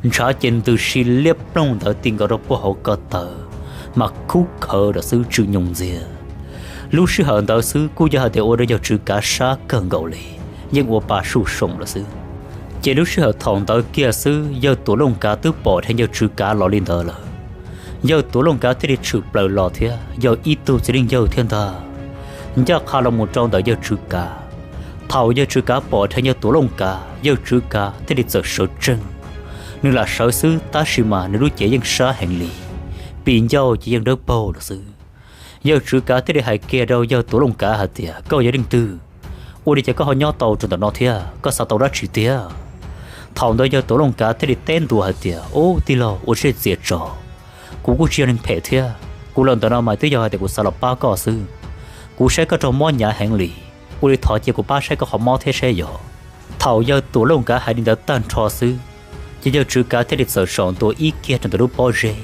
ntshav ces ntws si liab ploog ntawd ti nkaus rau puag hauv ko taw, mas khub khawv lawm xwb, tsw nyoos ntxiag. Lub sij hawm ntawd xwb kuj yog hais tias ua rau yawg Tswv Kav sab kawg nkaus li, yeej ua pa suj soom lawm xwb. Ces lub sij hawm thaum ntawd kiag xwb yawg Tuam Looj Kav twb pom dheev yawg Tswv Kav los li ntawd lawm. Yawg Tuam Looj Kav thiaj li tshwm plaws los thiab yog ib tug txiv neej yawg thiab ntag, ncaj qha los mus rau ntawm yawg Tswv Kav. Thaum yawg Tswv Kav pom dheev yawg Tuam Looj Kav, yawg Tswv Kav thiaj li txawm sawv tsees. Nws lam sawv xwb tab sis mas nws lub cev yeej sab heev li, pis ncauj ces yeej dawb paug lawm xwb. Yawg Tswv Kav thiaj li hais kiag rau yawg Tuam Looj Kav hais tias, koj yog leej twg? Ua li cas koj ho nyob tau rau ntawm no thiab? Koj xav tau dab tsi tiag? Thaum ntawd yawg Tuam Looj Kav thiaj li teb ntua hais tias, ub tij laug, ua tsiaj txias tso, kuv kuj tsis yog neeg phem thiab. Kuv los ntawm no mas twb yog hais tias kuv xav los pab koj xwb. Kuv saib koj raug mob hnyav heev li, ua li thov cia kuv pab saib koj qhov mob thiab saib yog. Thaum yawg Tuam Looj Kav hais li ntawd tag nrho xwb, ces yawg Tswv Kav thiaj li txawm zaum ntua ib kiag rau ntawm lub pob zeb,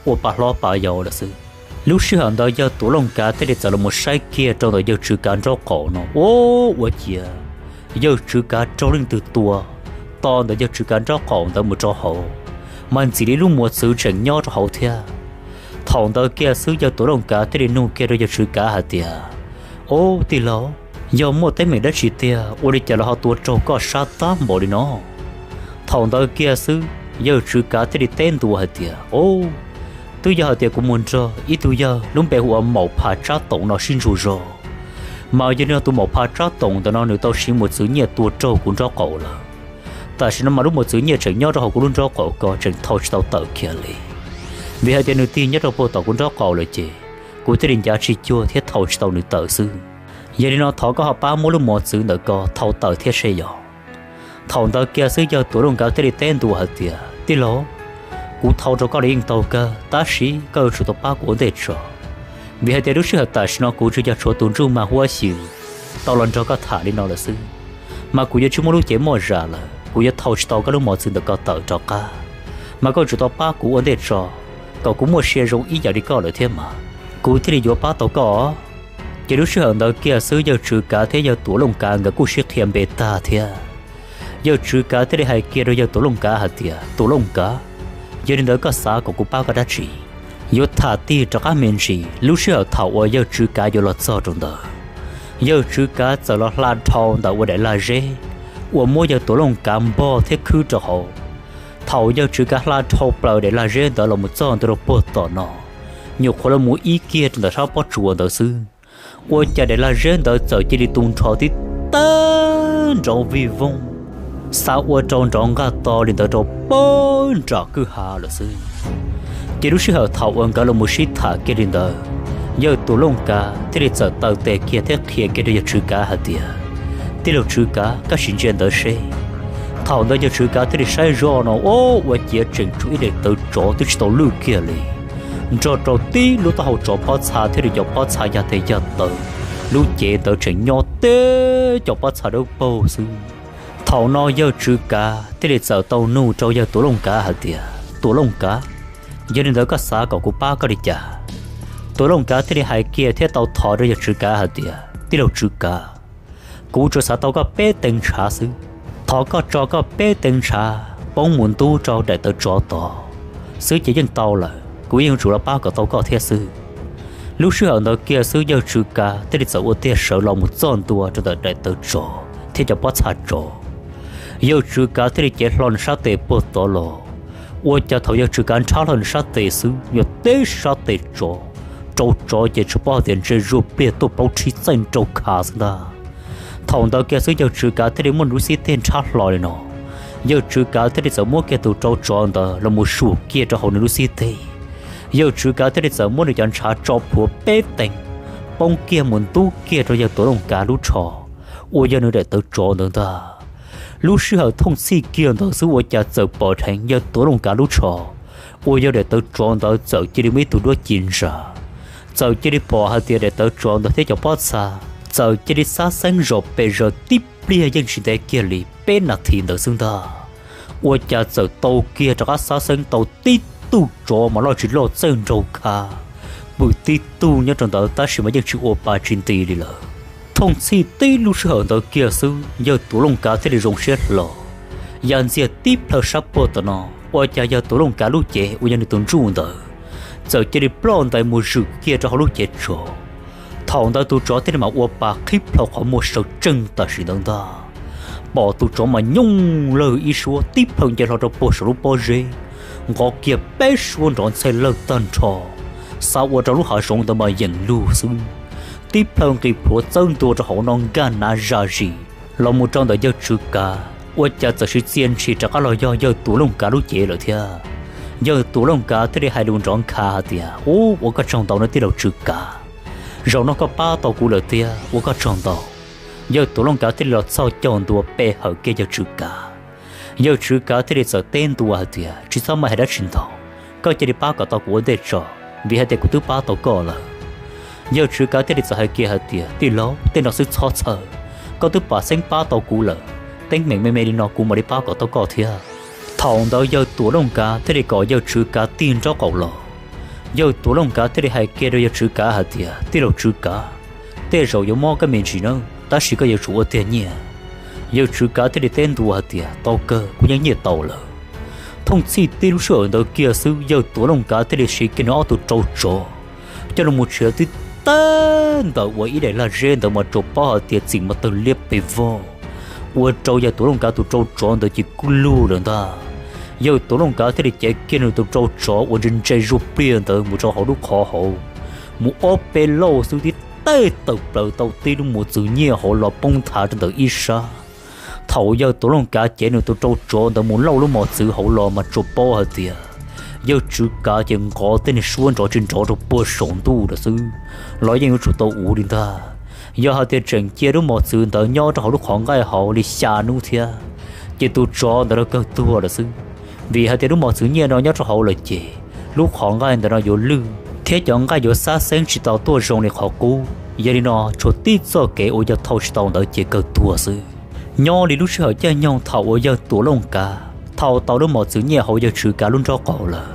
ua pa hlob pa yau lawm xwb. Lub sij hawm ntawd yawg Tuam Looj Kav thiaj li txawm los mus saib kiag rau ntawm yawg Tswv Kav nraub qaum no, ub, ua ciav yawg Tswv Kav raug leej twg tua, to ntawm yawg Tswv Kav nraub qaum ntawd mus rau hauv, mas ntxim li lub mos txwv tseem nyob rau hauv thiab. Thaum ntawd kiag xwb yawg Tuam Looj Kav thiaj li nug kiag rau yawg Tswv Kav hais tias, ub tij laug, yog muaj teeb meem dab tsi tiag ua li cas lawv ho tua raug koj sab tag npaum li no? Thaum ntawd kiag xwb yawg Tswv Kav thiaj li teb ntua hais tias, ub, twb yog hais tias kuv mus nrog ib tug yawg lub npe hu ua Maum Phas Tsab Toom no sib ntsug zog, mas yog li no tus Maum Phas Tsab Toom ntawm no nws tau siv mos txwv nyiaj tua raug kuv nraub qaum lawm. Tam sim no mas lub mos txwv nyiaj tseem nyob rau hauv kuv lub nraub qaum ko tseem thau tsis tau tawm kiag li. Vim hais tias nws tig nyob rau puag tom kuv nraub qaum lawm ces kuv thiaj li ncav tsis cuag thiab thau tsis tau nws tawm xwb. Yog li no thov koj ho pab muab lub mos txwv ntawm ko thau tawm thiab seb yog. Thaum ntawd kiag xwb yawg Tuam Looj Kav thiaj li teb ntua hais tias, tij laug, kuv thau rau koj los yeej tau kawg tab sis koj yuav tsum tau pab kuv ua ntej tso, vim hais tias lub sij hawm tam sim no kuv tsuas yog tshuav tus ntsuj mas huab xyw tau los nrog koj tham li no lawm xwb, mas kuv yuav tsis muaj lub cev muaj zam lawm, kuv yuav thau tsis tau koj lub mos txwv ntawm ko tawm rov qab, mas koj yuav tsum tau pab kuv ua ntej tso, kom kuv muaj sia zoo ib yam li koj lawm thiab mas kuv thiaj li yuav pab tau koj. Ces lub sij hawm ntawd kiag xwb yawg Tswv Kav thiab yawg Tuam Looj Kav nkawd kuj sib qhia npe tag thiab. Yawg Tswv Kav thiaj li hais kiag rau yawg Tuam Looj Kav hais tias, Tuam Looj Kav, yog li ntawd koj xav kom kuv pab koj dab tsi? Yuav tham tig rov qab me ntsis, lub sij hawm thaum uas yawg Tswv Kav yuav los txog rau ntawd, yawg Tswv Kav txawm los hla dhau ntawm ua daim lag zeb uas muab yawg Tuam Looj Kav npog thiab khwb rau hauv. Thaum yawg Tswv Kav hla dhau plaws daim lag zeb ntawd los mus txog ntua rau puag tom no, nyuam qhuav los mus ib kiag rau ntawm sab pob tsuas ntawd xwb, ua cas daim lag zeb ntawd txawm cia li tu nrho tib tag nrov vij voog, xav ua rau nrov nqaj to li ntawd rau pag nram kwj ha lawm xwb. Ces lub sij hawm thaum uas nkawd los mus sib tham kiag li ntawd, yawg Tuam Looj Kav thiaj li txawm taw tes kiag thiab qhia kiag rau yawg Tswv Kav hais tias, tij laug Tswv Kav, koj sim ntsia ntawd seb, Thaum ntawd yawg Tswv Kav thiaj li saib zoj no, ua ciav tseem tshuav ib daim tawv tsov twb tsis tau lwj kiag li, nrog rau tib lub taub hau tsov pob txha thiab li cov pob txha yog tes yog taw, lub cev ntawd tseem nyob teb cov pob txha dawb paug xwb. Thaum no yawg Tswv Kav thiaj li txawm tau nug rau yawg Tuam Looj Kav hais tias, Tuam Looj Kav, yog li ntawd koj xav kom kuv pab koj li cas? Tuam Looj Kav thiaj li hais kiag thiab tau thov rau yawg Tswv Kav hais tias, Tij laug Tswv Kav, kuv tsuas xav tau koj peb teev ntshav xwb. Thov koj tso koj peb teev ntshav poob mus ntub rau daim tawv tsov tod xwb ces yeej tau lawm, kuv yeej yuav tsum los pab kom tau koj thiab xwb. Lub sij hawm ntawd kiag xwb yawg Tswv Kav thiaj li txawm ua tiag sawv los mus txog ntua rau ntawm daim tawv tsov thiab cov pob txha tsov. Yawg Tswv Kav thiaj li cev hlo nws sab tes puag tod los. Ua cas thaum yawg Tswv Kav nrhab hlo nws sab tes xwb, yog teb sab tes tsov, rau tsov ces tsis paub hais tias ntse zuag pliag tuaj plaub tshib txaij nraug khav xwb ntag. Thaum ntawd kiag xwb yawg Tswv Kav thiaj li muab nws lub xib teg nrhab hlo li no. Yawg Tswv Kav thiaj li txawm muab kiag tus rau tsov ntawd los mus suam kiag rau hauv nws lub xib teg. Yawg Tswv Kav thiaj li txawm muab nws cov ntshav tso plhuav peb teev, poob kiag mus ntub kiag rau yawg Tuam Looj Kav lub tsho uas yog nws daim tawv tsov ntawd ntag. Lub sij hawm thooj txhij kiag ntawd xwb ua cas txawm pom dheev yawg Tuam Looj Kav lub tsho uas yog daim tawv tsov ntawd txawm cia li muaj ib tug duab ci ntsa. Txawm cia li pom hais tias daim tawv tsov ntawd thiab cov pob txha txawm cia li xab xeeb zom pes zaws tib pliag yeej tsis ntev kiag li peb nas this ntawd xwb ntag. Ua cas txawm tau kiag rov qab xab xeeb tau tib tug tsov mas loj tsis loj txaij nraug khav pw tib tug nyob rau ntawd tab sis mas yeej tsis ua pa tsis nti li lawm. Thooj txhij tib lub sij hawm ntawd kiag xwb yawg Tuam Looj Kav thiaj li zoo siab hlo. Ya ntxiag tib plhaw sab puag tom no, ua cas yawg Tuam Looj Kav lub cev uas yog nws tus ntsuj ntawd txawm cia li ploj ntais mus zwm kiag rau hauv lub cev tsov. Thaum ntawd tus tsov thiaj li mam ua pa qhib plhaw qhov muag sawv tsees tam sim ntawd ntag. Pom tus tsov mas nyooj lawg ib suab tib plhaw nce hlo rau puag saum lub pob zeb, nqov kiag peb suab nrov ntxhaj lawg tag nrho, xav ua rau lub hav zoov ntawd mas yeem lug xwb. Tib plhaw nqis plhuav txawb ntua rau hauv no nkag nav zam zis los mus rau ntawm yawg Tswv Kav, ua cas txawm siv txia ntshis rov qab los yog yawg Tuam Looj Kav lub cev lawm thiab. Yawg Tuam Looj Kav thiaj li hais lus nrov nkhav hais tias, Ub, ua koj tsaug ntau nawb tij laug Tswv Kav, zaum no koj pab tau kuv lawm thiab, ua koj tsaug ntau. Yawg Tuam Looj Kav thiaj li los txhos caug ntua pe hawm kiag yawg Tswv Kav. Yawg Tswv Kav thiaj li txawm teb ntua hais tias, Tsis txhob maj hais dab tsi ntau, koj cia li pab kom tau kuv ua ntej tso, vim hais tias kuv twb pab tau koj lawm. Yawg Tswv Kav thiaj li txawm hais kiag hais tias, Tij laug, tej no xwb txhob txhawj, koj twb pam xeeb pab tau kuv lawm, teeb meem me me li no kuv mam li pab kom tau koj thiab. Thaum ntawd yawg Tuam Looj Kav thiaj li kom yawg Tswv Kav tig nraub qaum los. Yawg Tuam Looj Kav thiaj li hais kiag rau yawg Tswv Kav hais tias, Tij laug Tswv Kav, tej zaum yuav mob koj me ntsis na, tab sis koj yuav tsum ua tiag nyiaj. Yawg Tswv Kav thiaj li teb ntua hais tias, Tau kawg, kuv yeej nyiaj tau lawm. Thooj txhij tib lub sij hawm ntawd kiag xwb yawg Tuam Looj Kav thiaj li siv kiag nws ob tug rau tsov coj los mus tshiav tib tag ntawm uas ib daim lag zeb ntawd mas tsuas paub hais tias txim mas tawg liab pes vog, ua rau yawg Tuam Looj Kav tus rau tsov ntawd ces kub lug lawm ntag. Yawg Tuam Looj Kav thiaj li cev kiag nws tus rau tsov uas ntse ntse zuag pliag ntawd mus rau hauv lub qhov hauv, mus ob peb lauj xwb tib tag tawm plaws tau tib lub mos txwv nyiaj hauv los poob nthav rau ntawm ib sab. Thaum yawg Tuam Looj Kav cev nws tus rau tsov ntawd mus lauj lub mos txwv hauv los mas tsuas paub hais tias yawg Tswv Kav ces nqov tej niag suab nrov tsis nrov rau puag saum ntuj lawm xwb, los yeej yuav tsum tau uv li ntag. Yog hais tias tseem cia lub mos txwv ntawd nyob rau hauv lub qhov nqaij hauv li xya hnub thiab, ces tus tsov ntawd los kawg tuag lawm xwb. Vim hais tias lub mos txwv nyiaj no nyob rau hauv lawm ces lub qhov nqaij ntawd no yuav lwj thiab cov nqaij yuav xab xeeb tsis tau tuaj zoo li qhov qub. Yog li no tshuav tib txoj kev uas yog thau tsis tau ntawd ces kawg tuag xwb. Nyob li lub sij hawm caij nyoog thaum uas yawg Tuam Looj Kav thau tau lub mos txwv nyiaj hauv yawg Tswv Kav lub nraub qaum lawm,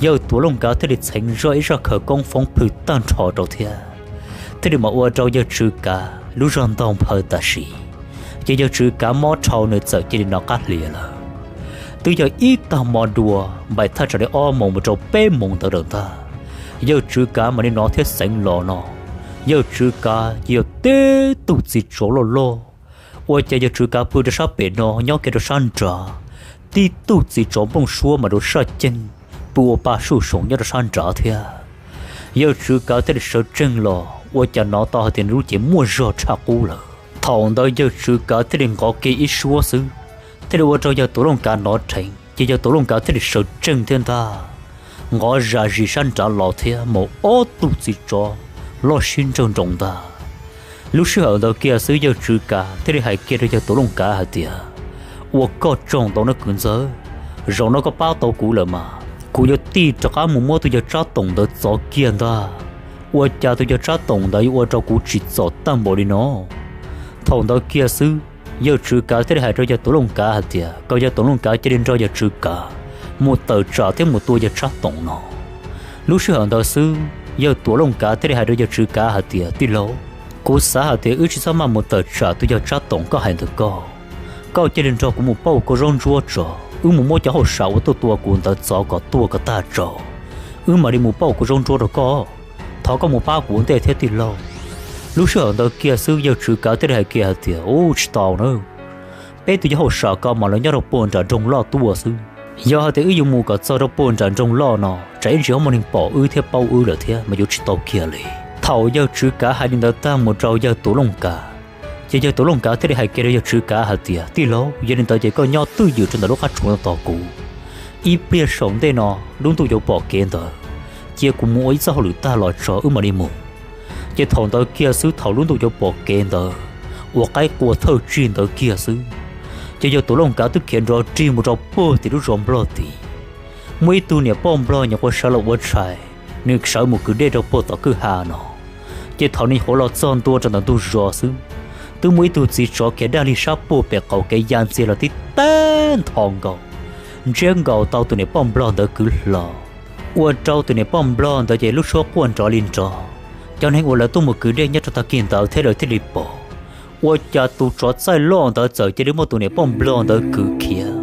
yawg Tuam Looj Kav thiaj li txheev zoj ib zaj khawv koob foob plhws tag nrho rau thiab, thiaj li mam ua rau yawg Tswv Kav lub zog ntaug nphaw tam sim. Ces yawg Tswv Kav mob dhau nws txawm cia li nov qab hlias lawm. Twb yog ib tag hmo dua npaim thaj tsam li ob moos mus rau peb moos ntawd lawm ntag, yawg Tswv Kav mam li nov thiab xeev los no. Yawg Tswv Kav ces yog tib tug txiv tsov loj loj. Ua cas yawg Tswv Kav pw rau sab pem no nyob kiag rau sab nrad, tib tug txiv tsov nplooj suab mas rau saj ceeg pw ua pa suj soom nyob rau sab nrad thiab. Yawg Tswv Kav thiaj li sawv tsees los ua cas nov tau hais tias nws lub cev muaj zog tshaj qub lawm. Thaum ntawd yawg Tswv Kav thiaj li nqov kiag ib suab xwb, thiaj li ua rau yawg Tuam Looj Kav nov dheev, ces yawg Tuam Looj Kav thiaj li sawv tsees thiab ntag. Nqov zam zis sab nrad los thiab mus ob tug txiv tsov loj sib ntsawg nroos ntag. Lub sij hawm ntawd kiag xwb yawg Tswv Kav thiaj li hais kiag rau yawg Tuam Looj Kav hais tias, Ua koj tsaug ntau nawb kwv ntxawg, zaum no koj pab tau kuv lawm mas kuv yuav tij rov qab mus muab tus yawg Tsab Toom ntawd txov kiag ntag. Ua cas tus yawg Tsab Toom ntawd yuav ua rau kuv tsim txom tag npaum li no? Thaum ntawd kiag xwb, yawg Tswv Kav thiaj li hais rau yawg Tuam Looj Kav hais tias kom yawg Tuam Looj Kav cia li nrog yawg Tswv Kav mus tawm tsam thiab mus tua yawg Tsab Toom no. Lub sij hawm ntawd xwb, yawg Tuam Looj Kav thiaj li hais rau yawg Tswv Kav hais tias, tij laug, kuv xav hais tias wb tsis txhob maj mus tawm tsam tus yawg Tsab Toom koj hais ntawd ko. Koj cia li nrog kuv mus pauj kua zaub ntsuab tso, wb mus muab cov hauj sam uas tuaj tua kuv ntawd txov kom tuaj kom tag tso, wb mam li mus pauj kua zaub ntsuab rau koj. Thov koj mus pab kuv ua ntej thiab tij laug. Lub sij hawm ntawd kiag xwb yawg Tswv Kav thiaj li hais kiag hais tias, ub, tsis tau na, peb tus yawg hauj sam ko mas lawv nyob rau puag nram nroog loj tuaj xwb. Yog hais tias wb yuav mus kom txog rau puag nram nroog loj no tsam ib ntsis ho muaj neeg pom wb thiab paub wb lawm thiab mas yuav tsis tau kiag li. Thaum yawg Tswv Kav hais li ntawd tag mus rau yawg Tuam Looj Kav, ces yawg Tuam Looj Kav thiaj li hais kiag rau yawg Tswv Kav hais tias, tij laug, yog li ntawd ces koj nyob twj ywm rau ntawm lub qab tsuas no tos kuv. Ib pliag saum ntej no lub ntuj yuav pom kev ntawd, cia kuv mus ua ib txoj hauj lwm tag los tso wb mam li mus. Ces thaum ntawd kiag xwb thaum lub ntuj yuav pom kev ntawd, uas qaib qua thawj tsig ntawd kiag xwb, ces yawg Tuam Looj Kav twb khiav nrov rig mus rau puag tim lub zos Nplog tid. Muaj ib tug niam poj Nplog nyuam qhuav sawv los ua tshais, nws sawv mus kwv dej rau puag tom kwj ha no. Ces thaum nws nyuam qhuav los txog ntua rau ntawm ntug zos xwb, twb muaj ib tug txiv tsov khiav daj li sab puag pem qaum kev ya ntxiag los tib tag nthos nkaus, ntsiab nkaus tau tus niam poj Nplog ntawd kwv hlo. Ua rau tus niam poj Nplog ntawd ces lub suab quaj nrov li nrov. Cov neeg uas lawv tuaj mus kwv dej nyob rau tag kis ntawd thiab lawv thiaj li pom, ua cas tus tsov txaij loj ntawd txawm cia li muab tus niam poj Nplog ntawd kwv khiav,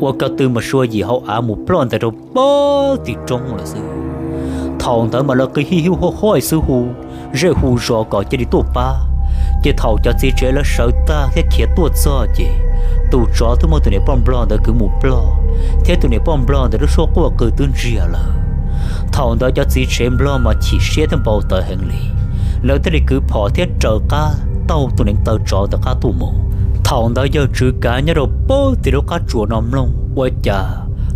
ua ko tw mas sua yim hauv av mus ploj ntais rau puag tim roob lawm xwb. Thaum ntawd mas lawv qw hij hib huaj huaj xwb hu zej hu zos kom cia li tuaj pab. Ces thaum cov txiv tsev lawv sawv tag thiab khiav tuaj txog ces tus tsov twb muab tus niam poj Nplog ntawd kwv mus ploj, thiab tus niam poj Nplog ntawd lub suab quaj qw twb ntsiag lawm. Thaum ntawd cov txiv tsev Nplog mas chim siab thiab npau taws heev li, lawv thiaj li kwv phom thiab raws qab taug tus niam taw tsov ntawd qab tuaj mus. Thaum ntawd yawg Tswv Kav nyob rau puag tim lub qab tsuas no mloog ua cas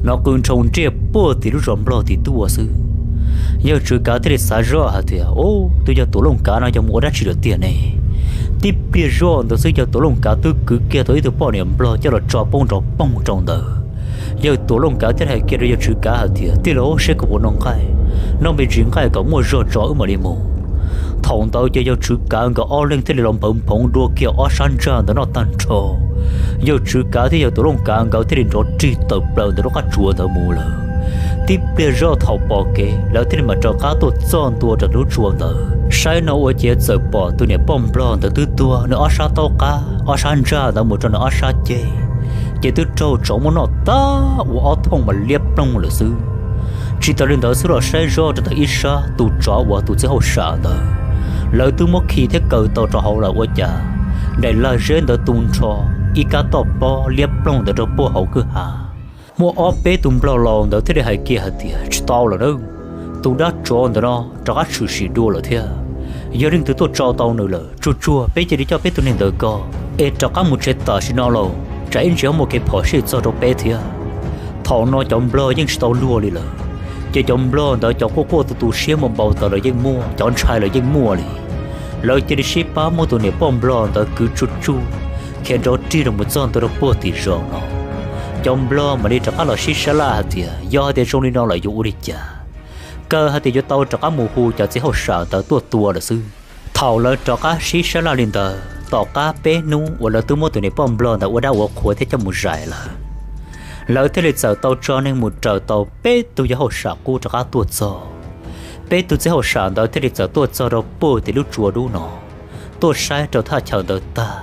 hnov qw nrhoo nriaj puag tim lub zos Nplog tim tuaj xwb. Yawg Tswv Kav thiaj li xav zoj hais tias, ub, tus yawg Tuam Looj Kav no yog mus ua dab tsi lawm tiag ne? Tib pliag zoj ntawd xwb yawg Tuam Looj Kav twb kwv kiag tau ib tug poj niam Nplog coj los tso poob nrov poog rau ntawd. Yawg Tuam Looj Kav thiaj hais kiag rau yawg Tswv Kav hais tias, tij laug, seb koj puas noj nqaij, noj me ntsis nqaij kom muaj zog tso wb mam li mus. Thaum ntawd ces yawg Tswv Kav nkawd ob leeg thiaj li los npawv nphoov dua kiag ob sab ntsag ntawd noj tag nrho. Yawg Tswv Kav thiab yawg Tuam Looj Kav nkawd thiaj li nrov rig tawm plaws ntawm lub qab tsuas ntawd mus lawm. Tib pliag zoj thaum pom kev lawv thiaj li mam raws qab tuaj txog ntua rau lub tsua ntawd. Saib no ua ciav txawm pom tus niam poj Nplog ntawd twb tuag nws ob sab taub qab, ob sab ntsag ntawd mus rau nws ob sab ceg, ces twb raug tsov muab noj tag ua ob thooj mas liab ploog lawm xwb. Tsis tas li ntawd xwb los saib zoj rau ntawm ib sab tus tsov uas tus txiv hauj sam ntawd, lawv twb muab khi thiab kaw tau rau hauv lawm ua cas daim lag zeb ntawd tu nrho ib kab toj pob liab ploog ntawd rau puag hauv kwj ha. Muaj ob peb tus Nplog laus ntawd thiaj li hais kiag hais tias, tsis tau lawm na, tus dab tsov ntawd no rov qab tshwm sim dua lawm thiab. Yog leej twg tuaj tso tau nws lawm, tsuag tsuag peb cia li coj peb tus neeg ntawd ko es rov qab mus tsev tam sim no lauj, tsam ib ntsis ho muaj kev phom sij txog rau peb thiab. Thaum no cov Nplog yeej tsis tau luag li lawm, ces cov Nplog ntawd cov quaj quaj tu tu siab muaj npau taws lawv yeej muaj, cov ntshai lawv yeej muaj li. Lawv cia li sib pab muab tus niam poj Nplog ntawd kwv tsuj tsuj khiav nrov rig los mus txog ntua rau puag tim zos no. Cov Nplog mam li rov qab los sib sab laj hais tias, yog hais tias zoo li no lawm yuav ua li cas? Kaw hais tias yuav tau rov qab mus hu cov txiv hauj sam ntawd tuaj tua lawm xwb. Thaum lawv rov qab sib sab laj li ntawd, tom qab peb hnub uas lawv twb muab tus niam poj Nplog ntawd ua dab ua qhua thiab coj mus zais lawm, lawv thiaj li txawm tau tso neeg mus raws tau peb tug yawg hauj sam qub rov qab tuaj txog. Peb tug txiv hauj sam ntawd thiaj li txawm tuaj txog rau puag tim lub tsua dub no, tuaj saib rau thaj chaw ntawd tag.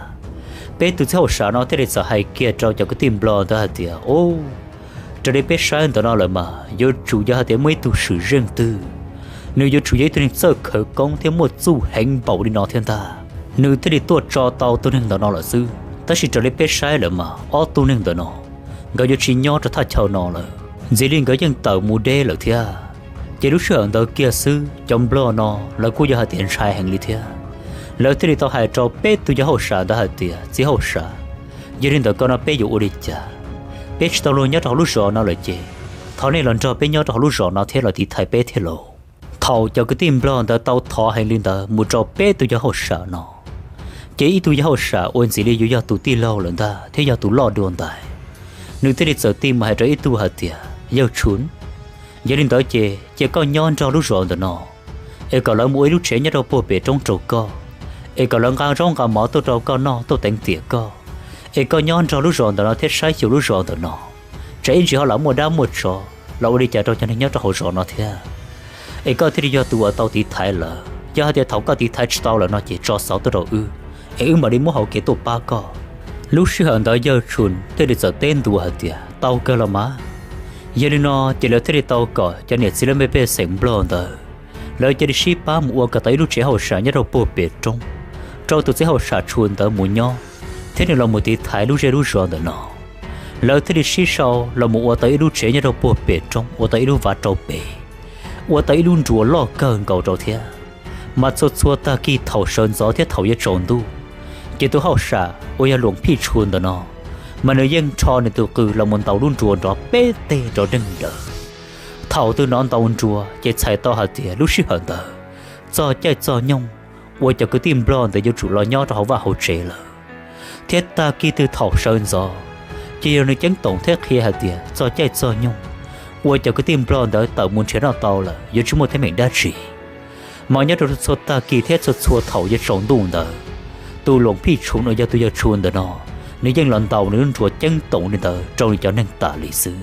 Peb tug txiv hauj sam no thiaj li txawm hais kiag rau cov kwv tij Nplog ntawd hais tias, ub, raws li peb saib ntawm no lawm mas yuav tsum yog hais tias muaj ib tug swm zeej twg, nws yuav tsum yog ib tug neeg txawj khawv koob thiab muaj txuj heev npaum li no thiab ntag, nws thiaj li tuaj tso tau tus neeg ntawm no lawm xwb. Tab sis raws li peb saib lawm mas ob tug neeg ntawm no nkawd yuav tsis nyob rau thaj chaw no lawm, ntxiv li nkawd yeej tawm mus deb lawm thiab. Ces lub sij hawm ntawd kiag xwb cov Nplog no lawv kuj yog hais tias ntshai heev li thiab. Lawv thiaj li tau hais rau peb tug yawg hauj sam ntawd hais tias, txiv hauj sam, yog li ntawm ko no peb yuav ua li cas? Peb tsis tau luag nyob rau hauv lub zos no lawm ces thov nej los nrog peb nyob rau hauv lub zos no thiab los tiv thaiv peb thiab lauj. Thaum cov kwv tij Nplog ntawd tau thov heev li ntawd mus rau peb tug yawg hauj sam no, Ces ib tug yawg hauj sam uas ntxim li yuav yog tus tij laug lawm ntag thiab yog tus loj dua ntais, nws thiaj li txawm tig mus hais rau ib tug hais tias, Yawg Tshun, yog li ntawd ces cia koj nyob nrog lub zos ntawm no, es kom lawv mus ua ib lub tsev nyob rau puag pem roob rau koj, es kom lawv nqa zaub nqa mov tuaj rau koj noj tuaj teev tiam koj, es koj nyob nrog lub zos ntawm no thiab saib xyuas lub zos ntawm no, tsam ib ntsis ho lam muaj dab muaj tsov los ua li cas rau cov neeg nyob rau hauv zos no thiab. Es koj thiaj li yog tus uas tau tiv thaiv lawv. Yog hais tias thaum koj tiv thaiv tsis tau lawm no ces tso xov tuaj rau wb, es wb mam li muab hauv kev tuaj pab koj. Lub sij hawm ntawd yawg Tshun thiaj li txawm teb ntua hais tias, Tau kawg los mas. Yog li no ces lawv thiaj li tau kom cov niam txiv lawv pej xeem Nplog ntawd, lawv cia li sib pab mus ua kom tau ib lub tsev hauj sam nyob rau puag pem roob rau tus txiv hauj sam Tshun ntawd mus nyob, thiab nws los mus tiv thaiv lub zej lub zos ntawm no. Lawv thiaj li sib sau los mus ua tau ib lub tsev nyob rau puag pem roob, ua tau ib lub vaj rau pem, ua tau ib lub nruas loj kawg nkaus rau thiab. Mas txhua txhua tag kis thaum sawv ntxov thiab thaum yuav tsaus ntuj, ces tus hauj sam uas yog Luam Phij Tshun ntawm no, mas nws yeej rho nws tus qws los mus ntaus lub nruas nrov peb teg rau neeg ntawd. Thaum twg nrov ntaus nruas ces txhais tau hais tias lub sij hawm ntawd txog caij txog nyoog uas cov kwv tij Nplog ntawd yuav tsum los nyob rau hauv vaj hauv tsev lawm. Thiab tag kis twg thaum sawv ntxov, ces yog nws ceeb toom thiab qhia hais tias txog caij txog nyoog uas cov kwv tij Nplog ntawd tawm mus nrhiav noj tau lawm yuav tsis muaj teeb meem dab tsi. Mas nyob rau txhua tag kis thiab txhua txhua thaum yuav tsaus ntuj ntawd, tus Luam Phij Tshun uas yog tus yawg Tshun ntawm no, nws yeej los ntaus nws lub nruas ceeb toom li ntawd rau nws cov neeg tas li xwb.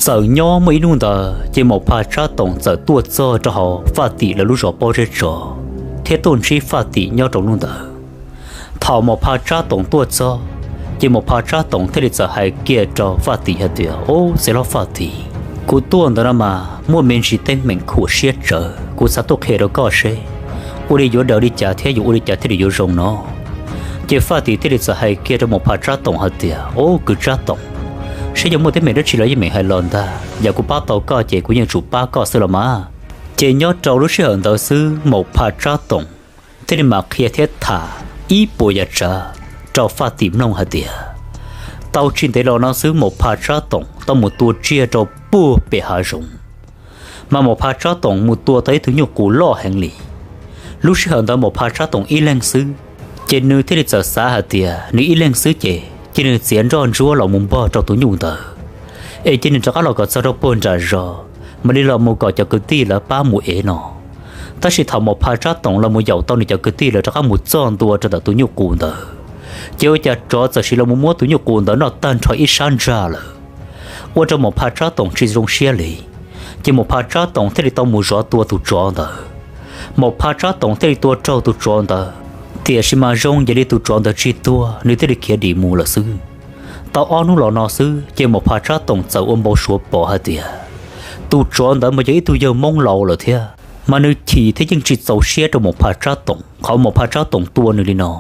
Txawm nyob muaj ib hnub ntawd ces Maum Phaj Tsab Toom txawm tuaj txog rau hauv Faj Tim lawv lub zos Pob Zeb Tsov, thiab tuaj ntsib Faj Tim nyob rau hnub ntawd. Thaum Maum Phaj Tsab Toom tuaj txog, ces Maum Phaj Tsab Toom thiaj li txawm hais kiag rau Faj Tim hais tias, Au, txiv hlob Faj Tim, kuv tuaj ntawm no mas muaj me ntsis teeb meem khuam siab tsawv, kuv xav tuaj qhia rau koj seb ua li yuav daws li cas thiab yuav ua li cas thiaj li yuav zoo no. Ces Faj Tim thiaj li txawm hais kiag rau Maum Phaj Tsab Toom hais tias, Au, kwv Tsab Toom, seb yuav muaj teeb meem dab tsi los yeej meem hais los ntag, yog kuv pab tau koj ces kuv yeej tsum pab koj xwb los mas. Ces nyob rau lub sij hawm ntawd xwb Maum Phaj Tsab Toom thiaj li mam qhia thiab tham ib puas yam tsav rau Faj Tim mloog hais tias, tau tsis ntev los no xwb Maum Phaj Tsab Toom tau mus tua tsiaj rau puag pem hav zoov. Mas Maum Phaj Tsab Toom mus tua tau ib tug nyuj qus loj heev li. Lub sij hawm ntawd Maum Phaj Tsab Toom ib leeg xwb, ces nws thiaj li txawm xav hais tias nws ib leeg xwb ces cia nws txiav nroj ntsuab los mus npog rau tus nyuj ntawd, es cia nws rov qab los kom txog rau puag nram zos, mam li los mus kom cov kwv tij lawv pab mus ev no. Tab sis thaum Maum Phaj Tsab Toom los mus yaum tau nws cov kwv tij lawv rov qab mus txog ntua rau ntawm tus nyuj qus ntawd, ces ua cas tsov txawm sim los mus muab tus nyuj qus ntawd noj tag nrho ib sab ntsag lawm, ua rau Maum Phaj Tsab Toom tsis zoo siab li. Ces Maum Phaj Tsab Toom thiaj li tau mus zov tua tus tsov ntawd. Maum Phaj Tsab Toom thiaj li tua raug tus tsov ntawd, tiam sis mas zoo yam li tus tsov ntawd tsis tuag, nws thiaj li khiav dim mus lawm xwb. Tau ob hnub los no xwb ces Maum Phaj Tsab Toom txawm ua npau suav pom hais tias tus tsov ntawd mas yog ib tug yawg Hmoob laus lawm thiab, mas nws chim thiab yeej tsis txaus siab rau Maum Phaj Tsab Toom qhov Maum Phaj Tsab Toom tua nws li no,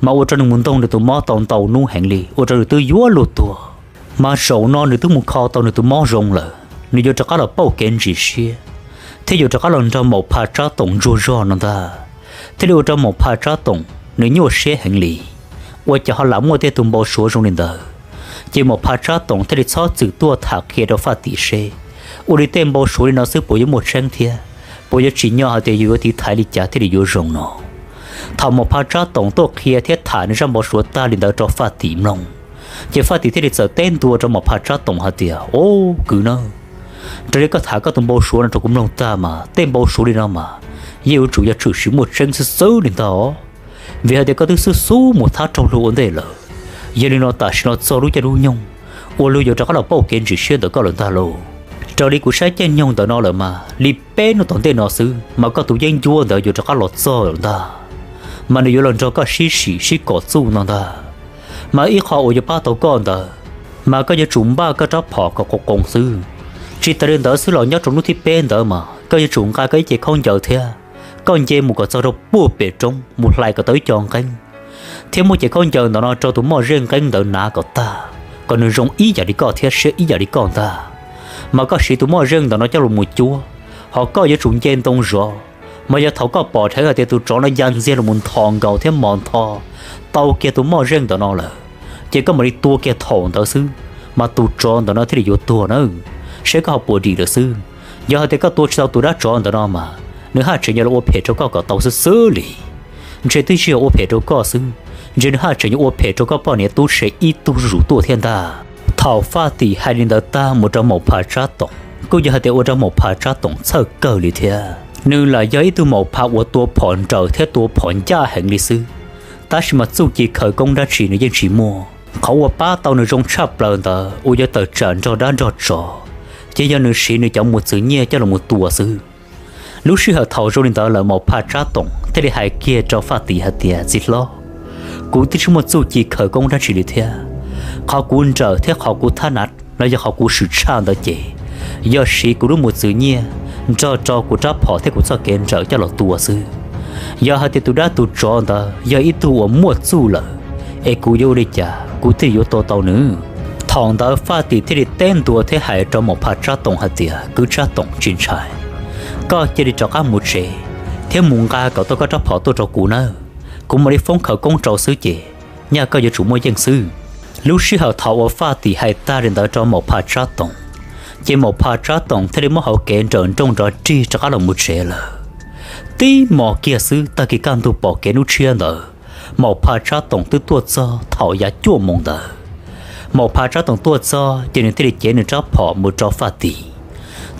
mas ua rau nws mus ntoog nws tus mob tau ntau hnub heev li, ua rau nws twb yuav luag tuag. Mas zaum no nws twb mus kho tau nws tus mob zoo lawm, nws yuav rov qab los pauj kev ntsis siab, thiab yuav rov qab los nrog Maum Phaj Tsab Toom ntsuag zog no ntag. Thiaj li ua rau Maum Phaj Tsab Toom nws nyuaj siab heev li, ua cas ho lam muaj tej tus npau suav zoo li ntawd. Ces Maum Phaj Tsab Toom thiaj li txhob txwm tuaj tham qhia rau Faj Tim seb ua li tej npau suav li no xwb puas yuav muaj tseeb thiab, puas yuav tsim nyog hais tias yus yuav tiv thaiv li cas thiaj li yuav zoo no. Thaum Maum Phaj Tsab Toom tuaj qhia thiab tham nws zaj npau suav tag li ntawd rau Faj Tim mloog, ces Faj Tim thiaj li txawm teb ntua rau Maum Phaj Tsab Toom hais tias, Au, kwv na, raws li koj tham koj tus npau suav no rau kuv mloog tag mas tej npau suav li no mas yeej yuav tsum yog tshwm sim muaj tseeb xwb xwb li ntag. Vim hais tias koj twb xub xub mus thab raug luag ua ntej lawm, yog li no tam sim no txog lub caij lub nyoog uas luag yuav rov qab los pauj kev ntsis siab ntawm koj lawm ntag lauj. Raws li kuv saib caij nyoog ntawm no lawm mas li peb hnub tom ntej no xwb mas koj tus yeeb ncuab ntawd yuav rov qab los txog lawm ntag. Mas nws yuav los nrog koj sib sim sib kom txuj no ntag. Mas ib qho uas yuav pab tau koj ntawd, mas koj yuav tsum npaj koj rab phom kom qoos qoos xwb, Tsis tas li ntawd xwb los nyob rau hnub thib peb ntawd mas koj yuav tsum nqa koj ib ce khaub ncaws thiab koj nce mus kom txog rau puag pem roob mus hlais kom tau ib co nqeeb, thiab muab ce khaub ncaws ntawm no rau tus moj zej nqeeb ntawd hnav kom tag, kom nws zoo ib yam li koj thiab siab ib yam li koj ntag. Mas koj siv tus moj zej ntawm no coj los mus cuab, ho koj yuav tsum nce ntoo zov. Mas yog thaum koj pom dheev hais tias tus tsov no ya ntxiag los mus nthos nkaus thiab mos ntho tau kiag tus moj zej ntawm no lawm, ces koj mam li tua kiag thaum ntawd xwb, mas tus tsov ntawm no thiaj li yuav tuag na. Seb koj ho puas dim lawm xwb. Yog hais tias koj tua tsis tau tus dab tsov ntawm no mas nws haj tseem yuav los ua phem rau koj kom tau xwb xwb li. Ntshe twb tsis yog ua phem rau koj xwb, ntshe nws haj tseem yuav ua phem rau koj poj niam tub se ib tug zus tuaj thiab ntag. Thaum Faj Tim hais li ntawd tag mus rau Maum Pha Tsab Toom, kuj yog hais tias ua rau Maum Pha Tsab Toom txhawj kawg li thiab. Nws lam yog ib tug Maum Pha uas tua phom nrawm thiab tua phom ncaj heev li xwb, tab sis mas txuj ci khawv koob dab tsi nws yeej tsis muaj. Qhov uas pab tau nws zoo tshaj plaws ntawd uas yuav tawm tsam nrog dab nrog tsov, ces yog nws siv nws cov mos txwv nyiaj coj los mus tua xwb. Lub sij hawm thaum zoo li ntawd lawm Maum Pha Tsab Toom thiaj li hais kiag rau Faj Tim hais tias, Txiv hlob, kuv twb tsis muaj txuj ci khawv koob dab tsi li thiab. Qhov kuv nrawm thiab qhov kuv thab nav los yog qhov kuv swm tshaj ntawd ces yog siv kuv lub mos txwv nyiaj nrog rau kuv rab phom thiab kuv txoj kev nrawm coj los tua xwb. Yog hais tias tus dab tus tsov ntawd yog ib tug uas muaj txuj lawm, es kuv yuav ua li cas kuv thiaj yuav tua tau nws? Thaum ntawd Faj Tim thiaj li teb ntua thiab hais rau Maum Pha Tsab Toom hais tias, Kwv Tsab Toom, tsis ntshai, koj cia li rov qab mus tsev thiab mus nqa kom tau koj rab phom tuaj rau kuv nawb. Kuv mam li foob khawv koob rau xwb ces nyaj koj yuav tsum muaj yeej xwb. Lub sij hawm thaum uas Faj Tim hais tag li ntawd rau Maum Pha Tsab Toom, ces Maum Pha Tsab Toom thiaj li muab hauv kev nrawm nrooj nrov rig rov qab los mus tsev lawm. Tib hmos kiag xwb tag kis kaj ntug pom kev hnub tshiab ntawd, Maum Pha Tsab Toom twb tuaj txog thaum yav cuaj moos ntawd. Maum Pha Tsab Toom tuaj txog ces nws thiaj li cev nws rab phom mus rau Faj Tim.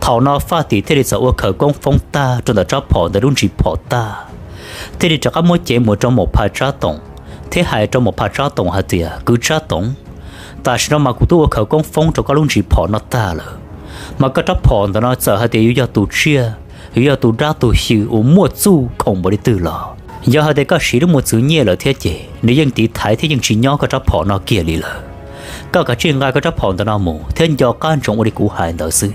Thaum no Faj Tim thiaj li txawm ua khawv koob foob tag rau ntawm rab phom ntawd lub ntsis phom tag, thiaj li rov qab muab cev mus rau Maum Pha Tsab Toom, thiab hais rau Maum Pha Tsab Toom hais tias, Kwv Tsab Toom, tam sim no mas kuv twb ua khawv koob foob rau koj lub ntsis phom no tag lawm, mas koj rab phom ntawm no txawm hais tias yuav yog tus tsiaj, yuav yog tus dab tus xyw uas muaj txuj khoom npaum li twg los, yog hais tias koj siv lub mos txwv nyiaj lawm thiab ces nws yeej tiv thaiv thiab yeej tsis nyob koj rab phom no kiag li lawm. Koj kav tsij nqa koj rab phom ntawm no mus thiab nco qab ntsoov ua li kuv hais ntawd xwb,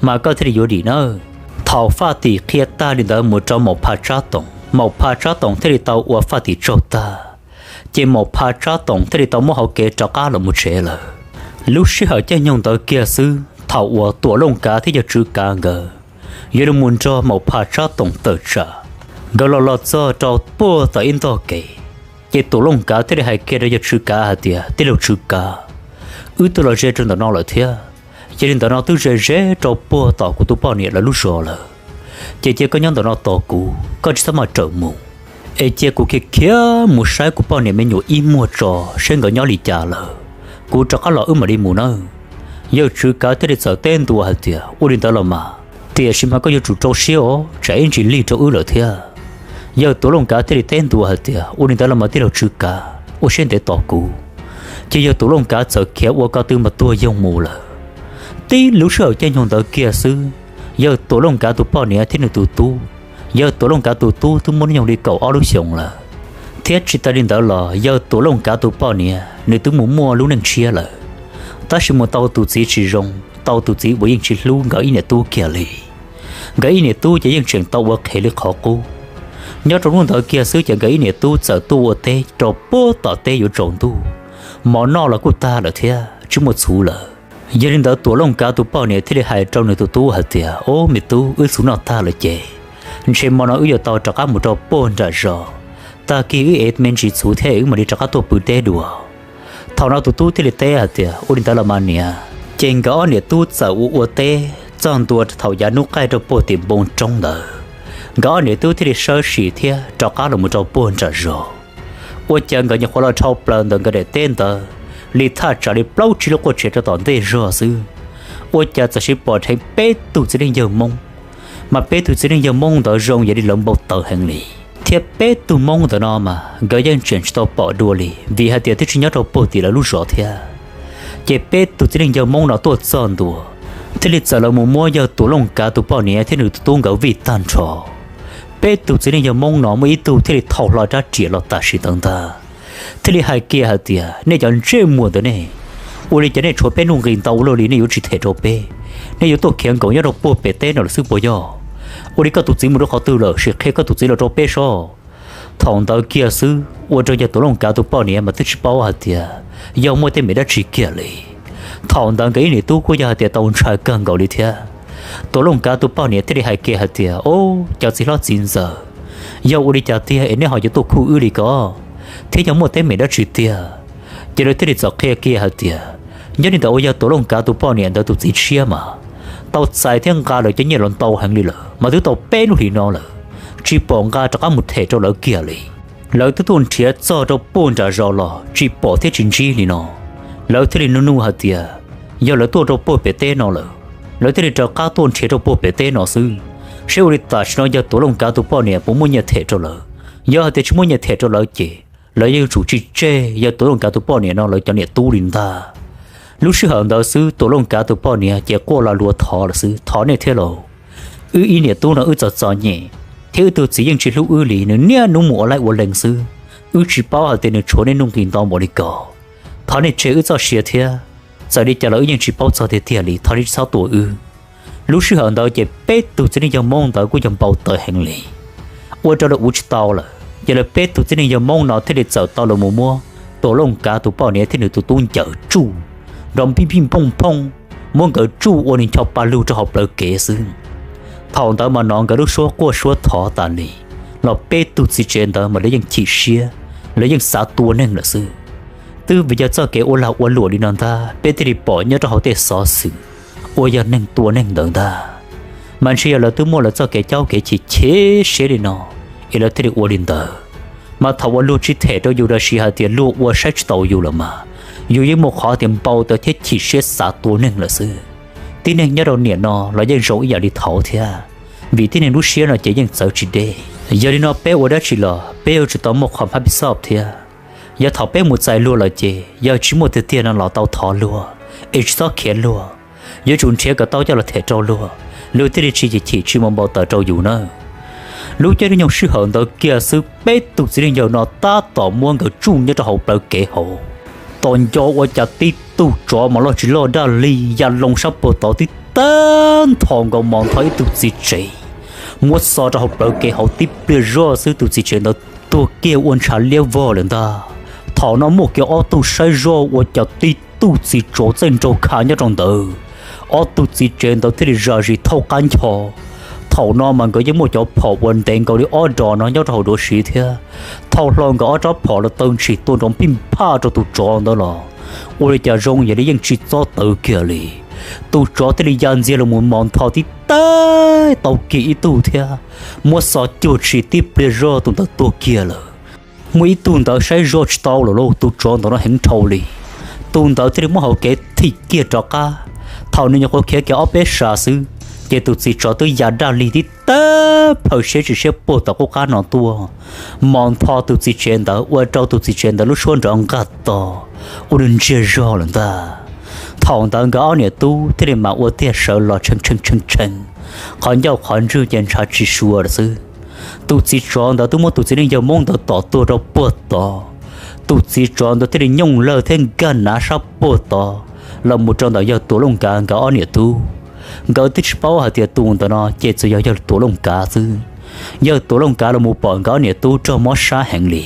mas koj thiaj li yuav dim nawb. Thaum Faj Tim qhia tag li ntawd mus rau Maum Pha Tsab Toom, Maum Pha Tsab Toom thiaj li tau ua Faj Tim tsaug tag, ces Maum Pha Tsab Toom thiaj li tau muab hauv kev rov qab los mus tsev lawm. Lub sij hawm caij nyoog ntawd kiag xwb, thaum uas Tuam Looj Kav thiab yawg Tswv Kav nkawd yuav los mus nrog Maum Pha Tsab Toom tawm tsam, nkawd los los txog rau puag tom ib ntog kev, ces Tuam Looj Kav thiaj li hais kiag rau yawg Tswv Kav hais tias, Tij laug Tswv Kav, wb twb los ze rau ntawm no lawm thiab, yog li ntawd no twb ze ze rau puag tom kuv tus poj niam lawv lub zos lawm. Ces cia koj nyob ntawm no tos kuv, koj tsis txhob maj rawm mus, es cia kuv khiav khiav mus saib kuv poj niam me nyuam ib muag tso seb nkawd nyob li cas lawm, kuv rov qab los wb mam li mus nawb. Yawg Tswv Kav thiaj li txawm teb ntua hais tias, Ua li ntawd los mas, tiam sis mas koj yuav tsum rau siab os, tsam ib ntsis lig rau wb lawm thiab. Yawg Tuam Looj Kav thiaj li teb ntua hais tias, Ua li ntawd los mas tij laug Tswv Kav, ua siab ntev tos kuv. Ces yawg Tuam Looj Kav txawm khiav ua ko tw mas tuag yoog mus lawm. Tib lub sij hawm caij nyoog ntawd kiag xwb, yawg Tuam Looj Kav tus poj niam thiab nws tus tub, yawg Tuam Looj Kav tus tub twb muaj hnub nyoog li kaum ob lub xyoos lawm, thiab tsis tas li ntawd los yawg Tuam Looj Kav tus poj niam nws twb mus muaj lub neej tshiab lawm. Tab sis mus tau tus txiv tsis zoo, tau tus txiv uas yeej tsis hlub nkawd ib niam tub kiag li. Nkawd ib niam tub ces yeej tseem tau ua qhev li qhov qub. Nyob rau hnub ntawd kiag xwb ces nkawd ib niam tub txawm tuaj ua teb rau puag tom teb yuav tsaus ntuj, mov noj los kuj tag lawm thiab tsis muaj txhuv lawm. Yog li ntawd Tuam Looj Kav tus poj niam thiaj li hais rau nws tus tub hais tias, Ob me tub, wb txhuv noj tag lawm ces ntshe hmo no wb yuav tau rov qab mus rau puag nram zos. Tag kis wb ev me ntsis txhuv thiab wb mam li rov qab tuaj pw teb dua. Thaum no tus tub thiaj li teb hais tias, Ua li ntawd los mas niam. Ces nkawd ob niam tub txawm ua ua teb txog ntua thaum yav hnub qaij rau puag tim npoo roob ntawd, nkawd ob niam tub thiaj li sawb sim thiab rov qab los mus rau puag nram zos. Ua cas nkawd nyuam qhuav los dhau plaws ntawm nkawd daim teb ntawd li thaj tsam li plaub tsib lub quaj tsev rau tom ntej zog xwb, ua cas txawm siv pom dheev peb tug txiv neej yawg Hmoob. Mas peb tug txiv neej yawg Hmoob ntawd zoo yam li lawv npau taws heev li, thiab peb tug Hmoob ntawm no mas nkawd yeej tseem tsis tau pom dua li, vim hais tias twb tsis nyob rau puag tim lawv lub zos thiab. Ces peb tug txiv neej yawg Hmoob no tuaj txog ntua, thiaj li txawm los mus muab yawg Tuam Looj Kav tus poj niam thiab nws tus tub nkawd vij tag nrho. Peb tug txiv neej yawg Hmoob no muaj ib tug thiaj li thau hlo rab riam los tam sim ntawd ntag, thiaj li hais kiag hais tias, Nej cov ntsej muag ntawd ne, ua li cas nej tshuav peb nuj nqis ntau ua luaj li nej yuav tsis them rau peb? nej yuav tuaj khiav nkaum nyob rau puag pem teb no lawm xwb puas yog? Ua li koj tus txiv mus rau qhov twg lawm, sim qhia koj tus txiv los rau peb sob. Thaum ntawd kiag xwb ua rau yawg Tuam Looj Kav tus poj niam mas twb tsis paub hais tias yog muaj teeb meem dab tsi kiag li. Thaum ntawd nkawd ib niam tub kuj yog hais tias tau ntshai kawg nkaus li thiab. Tuam Looj Kav tus poj niam thiaj li hais kiag hais tias, Au, cov txiv hlob txiv ntxawm, yog ua li cas tiag es nej ho yuav tuaj khuj wb li ko, thiab yog muaj teeb meem dab tsi tiag? Ces lawv thiaj li txawm qhia kiag hais tias, nyob li ntawm uas yawg Tuam Looj Kav tus poj niam ntawd tus txiv tshiab mas tau txais thiab nqa lawv cov nyiaj los ntau heev li lawm, mas twb tau peb lub hlis no lawm, tsis pom nqa rov qab mus them rau lawv kiag li. Lawv twb tuaj nrhiav txog rau puag nram zos los tsis pom thiab tsis ntsib li no. Lawv thiaj li nug nug hais tias, yog lawv tuaj rau puag pem teb no lawm, lawv thiaj li rov qab tuaj nrhiav rau puag pem teb no xwb, seb ua li tam sim no yawg Tuam Looj Kav tus poj niam puas muaj nyiaj them rau lawv. Yog hais tias tsis muaj nyiaj them rau lawv ces lawv yeej yuav tsum tsis tseg yawg Tuam Looj Kav tus poj niam no lawv cov niam tub li ntag. Lub sij hawm ntawd xwb Tuam Looj Kav tus poj niam ces quaj lo lus thov lawm xwb, thov nej thiab lauj, wb ib niam tub no wb txom txom nyem, thiab wb tus txiv yeej tsis hlub wb li, nws niaj hnub mus ua laij ua lees xwb, wb tsis paub hais tias nws tshuav nej nuj nqis ntau npaum li ko. Thov nej tseg wb txoj sia thiab, txawm li cas los wb yeej tsis paub txog tiag tiag li, thov nej tsis txhob tua wb. Lub sij hawm ntawd ces peb tug txiv neej yawg Hmoob ntawd kuj yog npau taws heev li. Ua rau lawv ua tsis tau lawm ces lawv peb tug txiv neej yawg Hmoob no thiaj li txawm tau los mus muab Tuam Looj Kav tus poj niam thiab nws tus tub ncaws tsuj nrov npij npij nphooj nphooj, muab nkawd tsuj ua nws ncho pa lug rau hauv plawv kev xwb. Thaum ntawd mas hnov nkawd lub suab quaj suab thov tas li, los peb tug txiv tsev ntawd mas lawv yeej chim siab, lawv yeej xav tua neeg lawm xwb. Twb vim yog txoj kev ua lag ua luam li no ntag peb thiaj li pom nyob rau hauv tej xov xwm uas yog neeg tua neeg ntawd ntag. Mas ntshe yog lawv twb muaj lawv txoj kev caub kev chim chim siab li no es lawv thiaj li ua li ntawd. Mas thaum uas luag tsis them rau yus los sis hais tias luag ua saib tsis taus yus lawm mas yus yeej muaj qhov tias npau taws thiab chim siab xav tua neeg lawm xwb. Tib neeg nyob rau niam no los yeej zoo ib yam li thaud thiab, vim tib neeg lub siab no ces yeej txawv tsis deb. Yog li no peb ua dab tsi los peb yuav tsum tau muaj qhov phab pib xoj thiab. Yog thaum peb mus txais luag lawm ces yog tsis muaj tiag tiag no los tau thov luag, es tsis txhob khiav luag, yuav tsum nrhiav kom tau coj los them rau luag, luag thiaj li tsis chim chim tsis muaj npau taws rau yus nawb. Lub caij lub nyoog sij hawm ntawd kiag xwb peb tug txiv neej yawg no tab tom muab nkawd tsuj nyob rau hauv plawv kev hauv. Tos nco ua cas tib tug tsov mas loj tsis loj daj li ya loo sab puag tod tib tag nthos nkaus mos ntho ib tug txiv tsev, muab xo rau hauv plawv kev hauv tib pliag zoj xwb tus txiv tsev ntawd tuag kiag ua ntshav liab vog lawm ntag. Thaum no muaj kiag ob tug saib zoj ua cas tib tug txiv tsov txawj nraug kha nyob rau ntawd. Ob tug txiv tsev ntawd thiaj li zam zis thauj qab ncho. Thaum no mas nkawd yeej muaj cov phom uas ntev nkaus li ob dos no nyob rau hauv duav siv thiab. Thauj hlo nkawd ob rab phom los taw ntshis tua nrov npij nphaj rau tus tsov ntawd los ua li cas zoo yam li yeej tsis txob tawv kiag li. Tus tsov thiaj li ya ntxiag los mus mos ntho tib tag tau kiag ib tug thiab, muab xo cuag tshis tib pliag zoj tus ntawd tuag kiag lawm. Muaj ib tug ntawd saib zoj tsis tau lawm lauj, tus tsov ntawd no heev dhau li. Tus ntawd thiaj li muab hauv kev thim kiag rov qab. Thaum nws nyuam qhuav khiav kiag ob peb sas xwb, ces tus txiv tsov twb ya daj li tib tag plhaw siab tsis siab puag tom qub qab no tuaj, mos ntho tus txiv tsev ntawd ua rau tus txiv tsev ntawd lub suab nrov nqaj to, ua nws ntsiag zog lawm ntag. Thaum ntawd nkawd ob niam tub thiaj li mam ua tiag sawv los tshee tshee tshee tshee, qhov ncauj qhov ntswg ces ntshav tsis sua lawm xwb. Tus txiv tsov ntawd twb muab tus txiv neej yawg Hmoob ntawd tom tuag rau puag tod. Tus txiv tsov ntawd thiaj li nyooj lawg thiab nkag nav sab puag tod los mus rau ntawm yawg Tuam Looj Kav nkawd ob niam tub. Nkawd twb tsis paub hais tias tus ntawm no ces txawm yog yawg Tuam Looj Kav xwb. Yawg Tuam Looj Kav los mus pom nkawd ob niam tub raug mob sab heev li.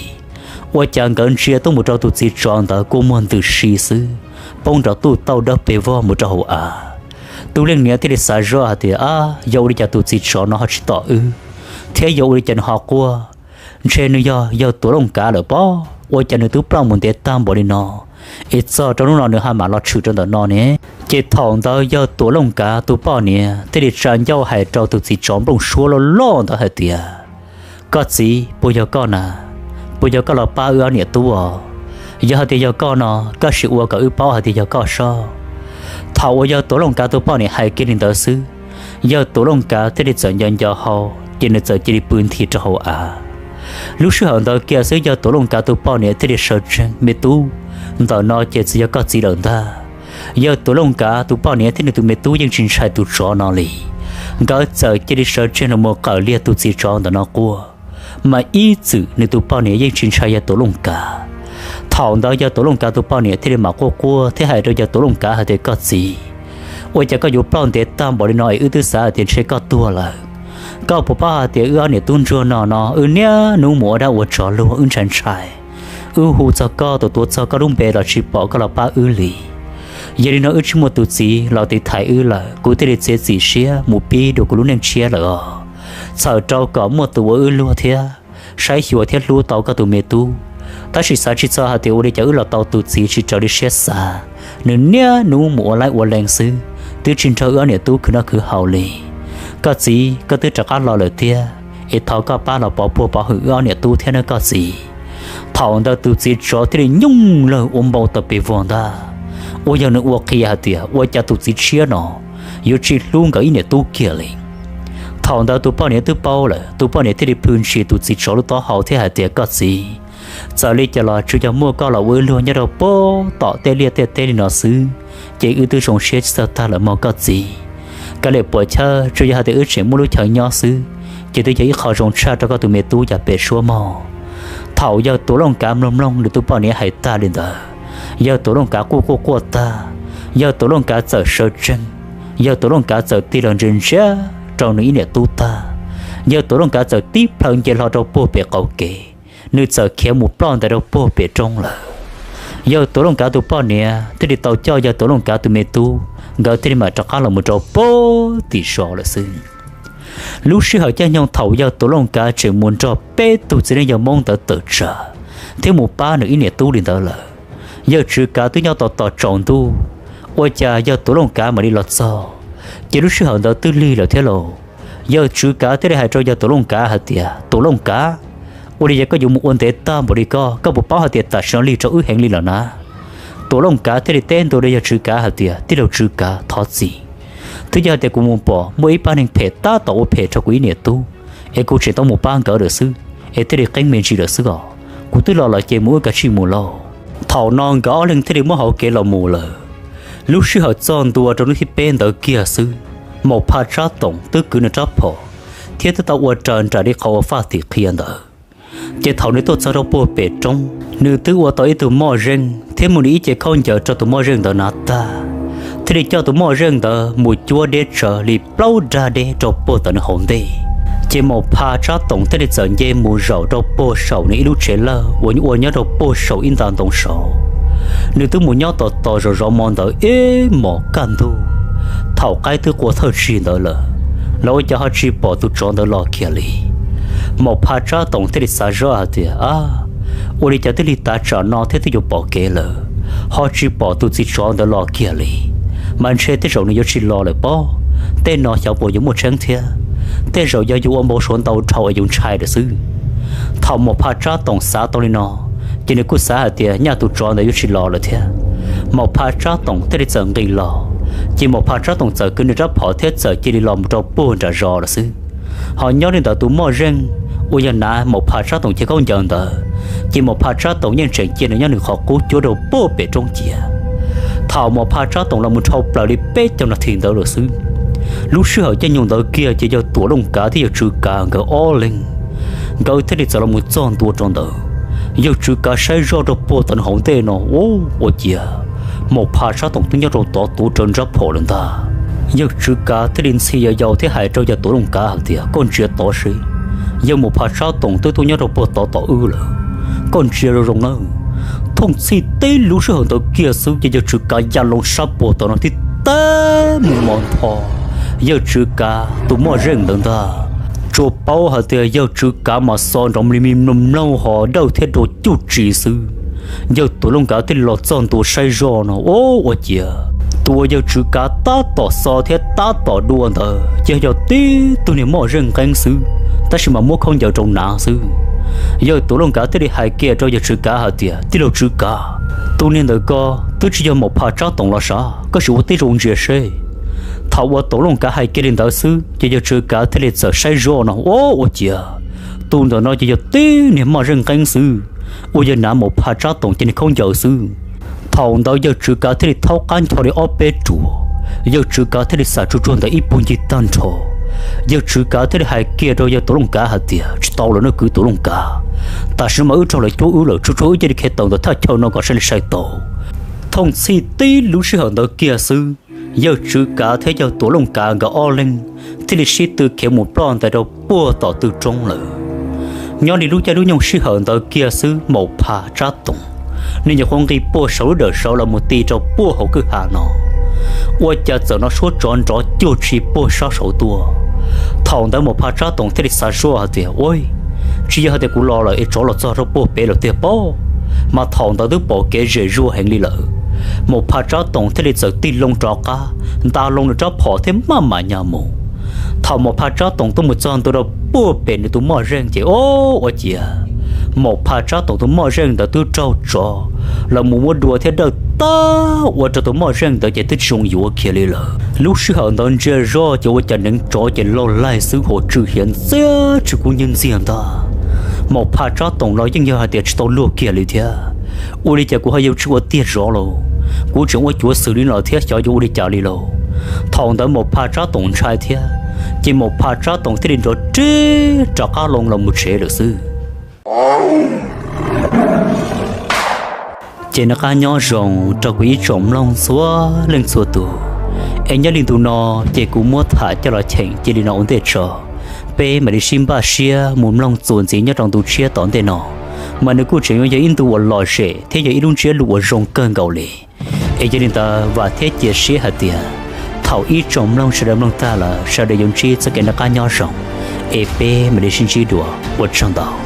Ua cas nkawd ntsia tuaj mus rau tus txiv tsov ntawd kua muag ntws si xwb, poob nrov tuj tauj dawb pes vog mus rau hauv av. Tus leej niam thiaj li xav zoj hais tias, Ab, yog ua li cas tus txiv tsov no ho tsis tom wb, thiab yog ua li cas nws ho quaj? Ntshe nws yog yawg Tuam Looj Kav lawm pob, ua cas nws twb ploj mus ntev tag npaum li no, es txog rau hnub no nws ho mam los tshwm rau ntawm no ne? Ces thaum ntawd yawg Tuam Looj Kav tus poj niam thiaj li tsa ncauj hais rau tus txiv tsov nplooj suab loj loj ntawd hais tias, Koj txiv, puas yog koj na? Puas yog koj los pab wb ob niam tub os? Yog hais tias yog koj no, koj sim ua kom wb paub hais tias yog koj sob. Thaum uas yawg Tuam Looj Kav tus poj niam hais kiag li ntawd xwb, yawg Tuam Looj Kav thiaj li txawm nco nco hau, ces nws txawm cia li pw nthi rau hauv av. Lub sij hawm ntawd kiag xwb yawg Tuam Looj Kav tus poj niam thiaj li sawv tsees, me tub, ntawm no ces txawm yog koj txiv lawm ntag. Yawg Tuam Looj Kav tus poj niam thiab nws tus me tub yeej tsis ntshai tus tsov no li. Nkawd txawm cia li sawv tsees los mus qawm liag tus txiv tsov ntawm no quaj, mas ib txwm nws tus poj niam yeej tsis ntshai yawg Tuam Looj Kav. Thaum ntawd yawg Tuam Looj Kav tus poj niam thiaj li mam quaj quaj thiab hais rau yawg Tuam Looj Kav hais tias, Koj txiv, Ua cas koj yuav ploj ntev tag npaum li no es wb twb xav hais tias ntshe koj tuag lawm. Koj puas paub hais tias wb ob niam tub ntsuag no no wb niaj hnub mus ua dab ua tsov luag, wb ntshai ntshai. Wb hu txog koj, tus tuav txog koj lub npe los tsis pom koj los pab wb li. Yog li no wb tsis muaj tus txiv los tiv thaiv wb lawm, kuv thiaj li txiav txim siab mus pib dua kuv lub neej tshiab lawm os. Txhawm rau kom muaj tus ua wb luag thiab saib xyuas thiab hlub tau koj tus me tub. Tab sis xav tsis txog hais tias ua li cas wb los tau tus txiv tsis raws li siab xav, nws niaj hnub mus ua laib ua lees xwb, twb tsis nrog wb ob niam tub khwv noj khwv haus li. Koj txiv, koj twb rov qab los lawm thiab, es thov koj pab los pov puag pov hwm wb ob niam tub thiab nawb koj txiv. Thaum ntawd tus txiv tsov thiaj li nyooj lawg ua npau taws pes vog ntag. Uas yog nws ua qhia hais tias ua cas tus txiv tshiab no yuav tsis hlub nkawd ib niam tub kiag li. Thaum ntawd tus poj niam twb paub lawm, tus poj niam thiaj li plhws ntshis tus txiv tsov lub taub hau thiab hais tias, koj txiv, txawm li cas los tsuas yog muaj koj los ua wb luag nyob rau puag tom tej liaj tej teb li no xwb, ces wb twb zoo siab tsis txawj tag lawm mog koj txiv. Kav liam puam chawj, tsuas yog hais tias wb tseem muaj lub chaw nyob xwb, ces twb yog ib qho zoo tshaj rau koj tus me tub yav pem suab mog. Thaum yawg Tuam Looj Kav mloog mloog nws tus poj niam hais tag li ntawd, yawg Tuam Looj Kav quaj quaj quaj tag, yawg Tuam Looj Kav txawm sawv tsees, yawg Tuam Looj Kav txawm tig los ntsia ntsia rau nws ib niam tub tag, yawg Tuam Looj Kav txawm tib plhaw nce hlo rau puag pem qaum kev, nws txawm khiav mus ploj ntais rau puag pem roob lawm. Yawg Tuam Looj Kav tus poj niam thiaj li tau coj yawg Tuam Looj Kav tus me tub, nkawd thiaj li mam rov qab los mus rau puag tim zos lawm xwb. Lub sij hawm caij nyoog thaum yawg Tuam Looj Kav tseem mus nrog peb tug txiv neej yawg Hmoob ntawd tawm tsam thiab mus pab nws ib niam tub li ntawd lawm, yawg Tswv Kav twb nyob tos tos tsaus ntuj, ua cas yawg Tuam Looj Kav mam li los txog, ces lub sij hawm ntawd twb lig lawm thiab lauj. Yawg Tswv Kav thiaj li hais rau yawg Tuam Looj Kav hais tias, Tuam Looj Kav, ua li cas koj yuav mus ua ntev tag npaum li koj, koj puas paub hais tias tam sim no lig rau wb heev li lawm na? Tuam Looj Kav thiaj li teb ntua rau yawg Tswv Kav hais tias, tij laug Tswv Kav, thov txim. Twb yog hais tias kuv mus pom muaj ib pab neeg phem tab tom ua phem rau kuv ib niam tub, es kuv tseem tau mus pab nkawd lawm xwb, es thiaj li qeeb me ntsis lawm xwb os. Kuv twb los lawm ces mus wb kav tsij mus lauj. Thaum no nkawd ob leeg thiaj li muab hauv kev los mus lawm. Lub sij hawm txog ntua rau hnub thib peb ntawd kiag xwb, Maum Phaj Tsab Toom twb kwv nws rab phom thiab twb tau ua raws nraim li qhov uas Faj Tim qhia ntawd. Ces thaum nws tuaj txog rau puag pem roob, nws twb ua tau ib tug moj zeej thiab muab nws ib ce khaub ncaws rau tus moj zeej ntawd hnav tag, thiaj li coj tus moj zeej ntawd mus cuab deb tsawv li plaub dag deb rau puag tom nws hauv ntej. Ces Maum Phaj Tsab Toom thiaj li txawm nce mus zaum rau puag saum nws ib lub tsev lawj uas ua nyob rau puag saum ib nta ntoo saud. Nws twb mus nyob tos tos zov zov hmo ntawd ib hmos kaj ntug, thaum qaib twb qua thawj tsig ntawd lawm, los ua cas ho tsis pom tus tsov ntawd los kiag li. Maum Phaj Tsab Toom thiaj li xav zoj hais tias, a, ua li cas twb lig tav tsam no thiab twb yuav pom kev lawm, ho tsis pom tus txiv tsov ntawd los kiag li. Mas ntshe tej zaum nws yuav tsis los lawm pob, tej no xyov puas yuav muaj tseeb thiab, tej zaum yog yus ua npau suav ntau dhau es yus ntshai lawm xwb. Thaum Maum Phaj Tsab Toom xav tau li no, ces nws kuj xav hais tias nyaj tus tsov ntawd yuav tsis los lawm thiab. Maum Phaj Tsab Toom thiaj li txawm nqis los, ces Maum Phaj Tsab Toom txawm kwv nws rab phom thiab txawm cia li los mus rau puag nram zos lawm xwb. Ho nyob li ntawd tus moj zeej uas yog hnav Maum Phaj Tsab Toom cev khaub ncaws ntawd, ces Maum Phaj Tsab Toom yeej tseem cia nws nyob nws qhov qub cuab rau puag pem roob cia. Thaum Maum Phaj Tsab Toom los mus dhau plaws li peb caug nas this ntawd lawm xwb, lub sij hawm caij nyoog ntawd kiag ces yawg Tuam Looj Kav thiab yawg Tswv Kav nkawd ob leeg, nkawd thiaj li txawm los mus txog ntua rau ntawd. Yawg Tswv Kav saib zoj rau puag tom nws hauv ntej no, ua ciav Maum Phaj Tsab Toom twb nyob rau tod tuav rawv nrab phom lawm ntag. Yawg Tswv Kav thiaj li ntxhi yau yau thiab hais rau yawg Tuam Looj Kav hais tias, koj ntsia tod seb, yawg Maum Phaj Tsab Toom twb tuaj nyob rau puag tod tos wb lawm. Koj ntsia zoo zoo nawb. Thooj txhij tib lub sij hawm ntawd kiag xwb ces yawg Tswv Kav ya loo sab puag tom no tib tag mus mos ntho yawg Tswv Kav tus moj zeej ntawd ntag. Tsuas paub hais tias yawg Tswv Kav mas xo nrov mli mi mloog mloog ho dawj thiab dua cuj tsi xwb. Yawg Tuam Looj Kav thiaj li los txog ntua saib zoj no, ua ciav tus uas yawg Tswv Kav tab tom xo thiab tab tom dua ntawd ces yog tib tug niag moj zeej nqeeb xwb, tab sis mas muab khaub ncaws rau hnav xwb. Yawg Tuam Looj Kav thiaj li hais kiag rau yawg Tswv Kav hais tias, tij laug Tswv Kav, tus niag ntawd ko twb tsis yog Maum Phaj Tsab Toom los sav, koj sim ua tib zoo ntsia seb. Thaum uas Tuam Looj Kav hais kiag li ntawd xwb ces yawg Tswv Kav thiaj li txawm saib zoj no, ua ciav tus ntawm no ces yog tib niag moj zeej nqeeb xwb, uas yog hnav Maum Phaj Tsab Toom cev niag khaub ncaws xwb. Thaum ntawd yawg Tswv Kav thiaj li thaub qab ncho li ob peb ruam, yawg Tswv Kav thiaj li xam tsuag tsuag ntawd ib puag ncig tag nrho. Yawg Tswv Kav thiaj li hais kiag rau yawg Tuam Looj Kav hais tias, tsis tau lawm nawb kwv Tuam Looj Kav, tam sim no mas wb raug lawv cuab wb lawm, tsuag tsuag wb cia li khiav tawm ntawm thaj chaw no kom sai li sai tau. Thooj txhij tib lub sij hawm ntawd kiag xwb, Yawg Tswv Kav thiab yawg Tuam Looj Kav nkawd ob leeg thiaj li sib tw khiav mus ploj ntais rau puag tom tw roob lawm. Nyob li lub caij lub nyoog sij hawm ntawd kiag xwb, Maum Pha Tsab Toom nws nyuam qhuav nqis puag saum lub dawm saud los mus ti rau puag hauv kwj ha no, ua cas txawm hnov suab tsov nrov cuag tsi puag sab saud tuaj. Thaum ntawd Maum Pha Tsab Toom thiaj li xav zoj hais tias, Ua, tsis yog hais tias kuv los lawm es tsov los txog rau puag pem lawm tiag pob. Mas thaum ntawd twb pom kev zem zuag heev li lawm, Maum Pha Tsab Toom thiaj li txawm tig loo rov qab, nta loo nws rab phom thiab maj mam nyas mus. Thaum Maum Pha Tsab Toom tuaj mus txog ntua rau puag pem nws tus moj zeej ces, o, ua ciav Maum Pha Tsab Toom tus moj zeej ntawd twb raug tsov los mus muab dua thiab dawj tag ua rau tus moj zeej ntawd ces twb tsis zoo yuav kiag li lawm. Lub sij hawm ntawd ntsia zoj ces ua cas neev tsov ces laug laig xwb, hos tswm hiav ntxiag tsis kub nyiab ntxiag ntag. Maum Pha Tsab Toom los yeej yog hais tias tsis tau luag kiag li thiab. Ua li cas kuv ho yuav tsis ua tiag zov lauj? Kuv tseem ua cuav xwm li no thiab xyov yuav ua li cas li lauj. Thaum ntawd Maum Pha Tsab Toom ntshai thiab, ces Maum Pha Tsab Toom thiaj li nrov rib rov qab loo los mus tsev lawm xwb. Ces noj qab nyob zoo rau kuv ib tsoom mloog txhua leej txhua tus, es nyob li ntu no ces kuv muab tham coj los cheem cia li no ua ntej tso. Peb mam li sib npaj siab mus mloog txuas ntxiv nyob rau ntu tshiab tom ntej no, mas nws kuj tseem yuav yog ib ntu uas lom zem thiab yog ib lub ntsiab lus uas zoo kawg nkaus li. Es yog li ntawd vam thiab cia siab hais tias thaum ib tsoom mloog sawv daws mloog tag lawm sawv daws yuav ntsib txoj kev noj qab nyob zoo, es peb mam li sib ntsib dua, ua tsaug ntau.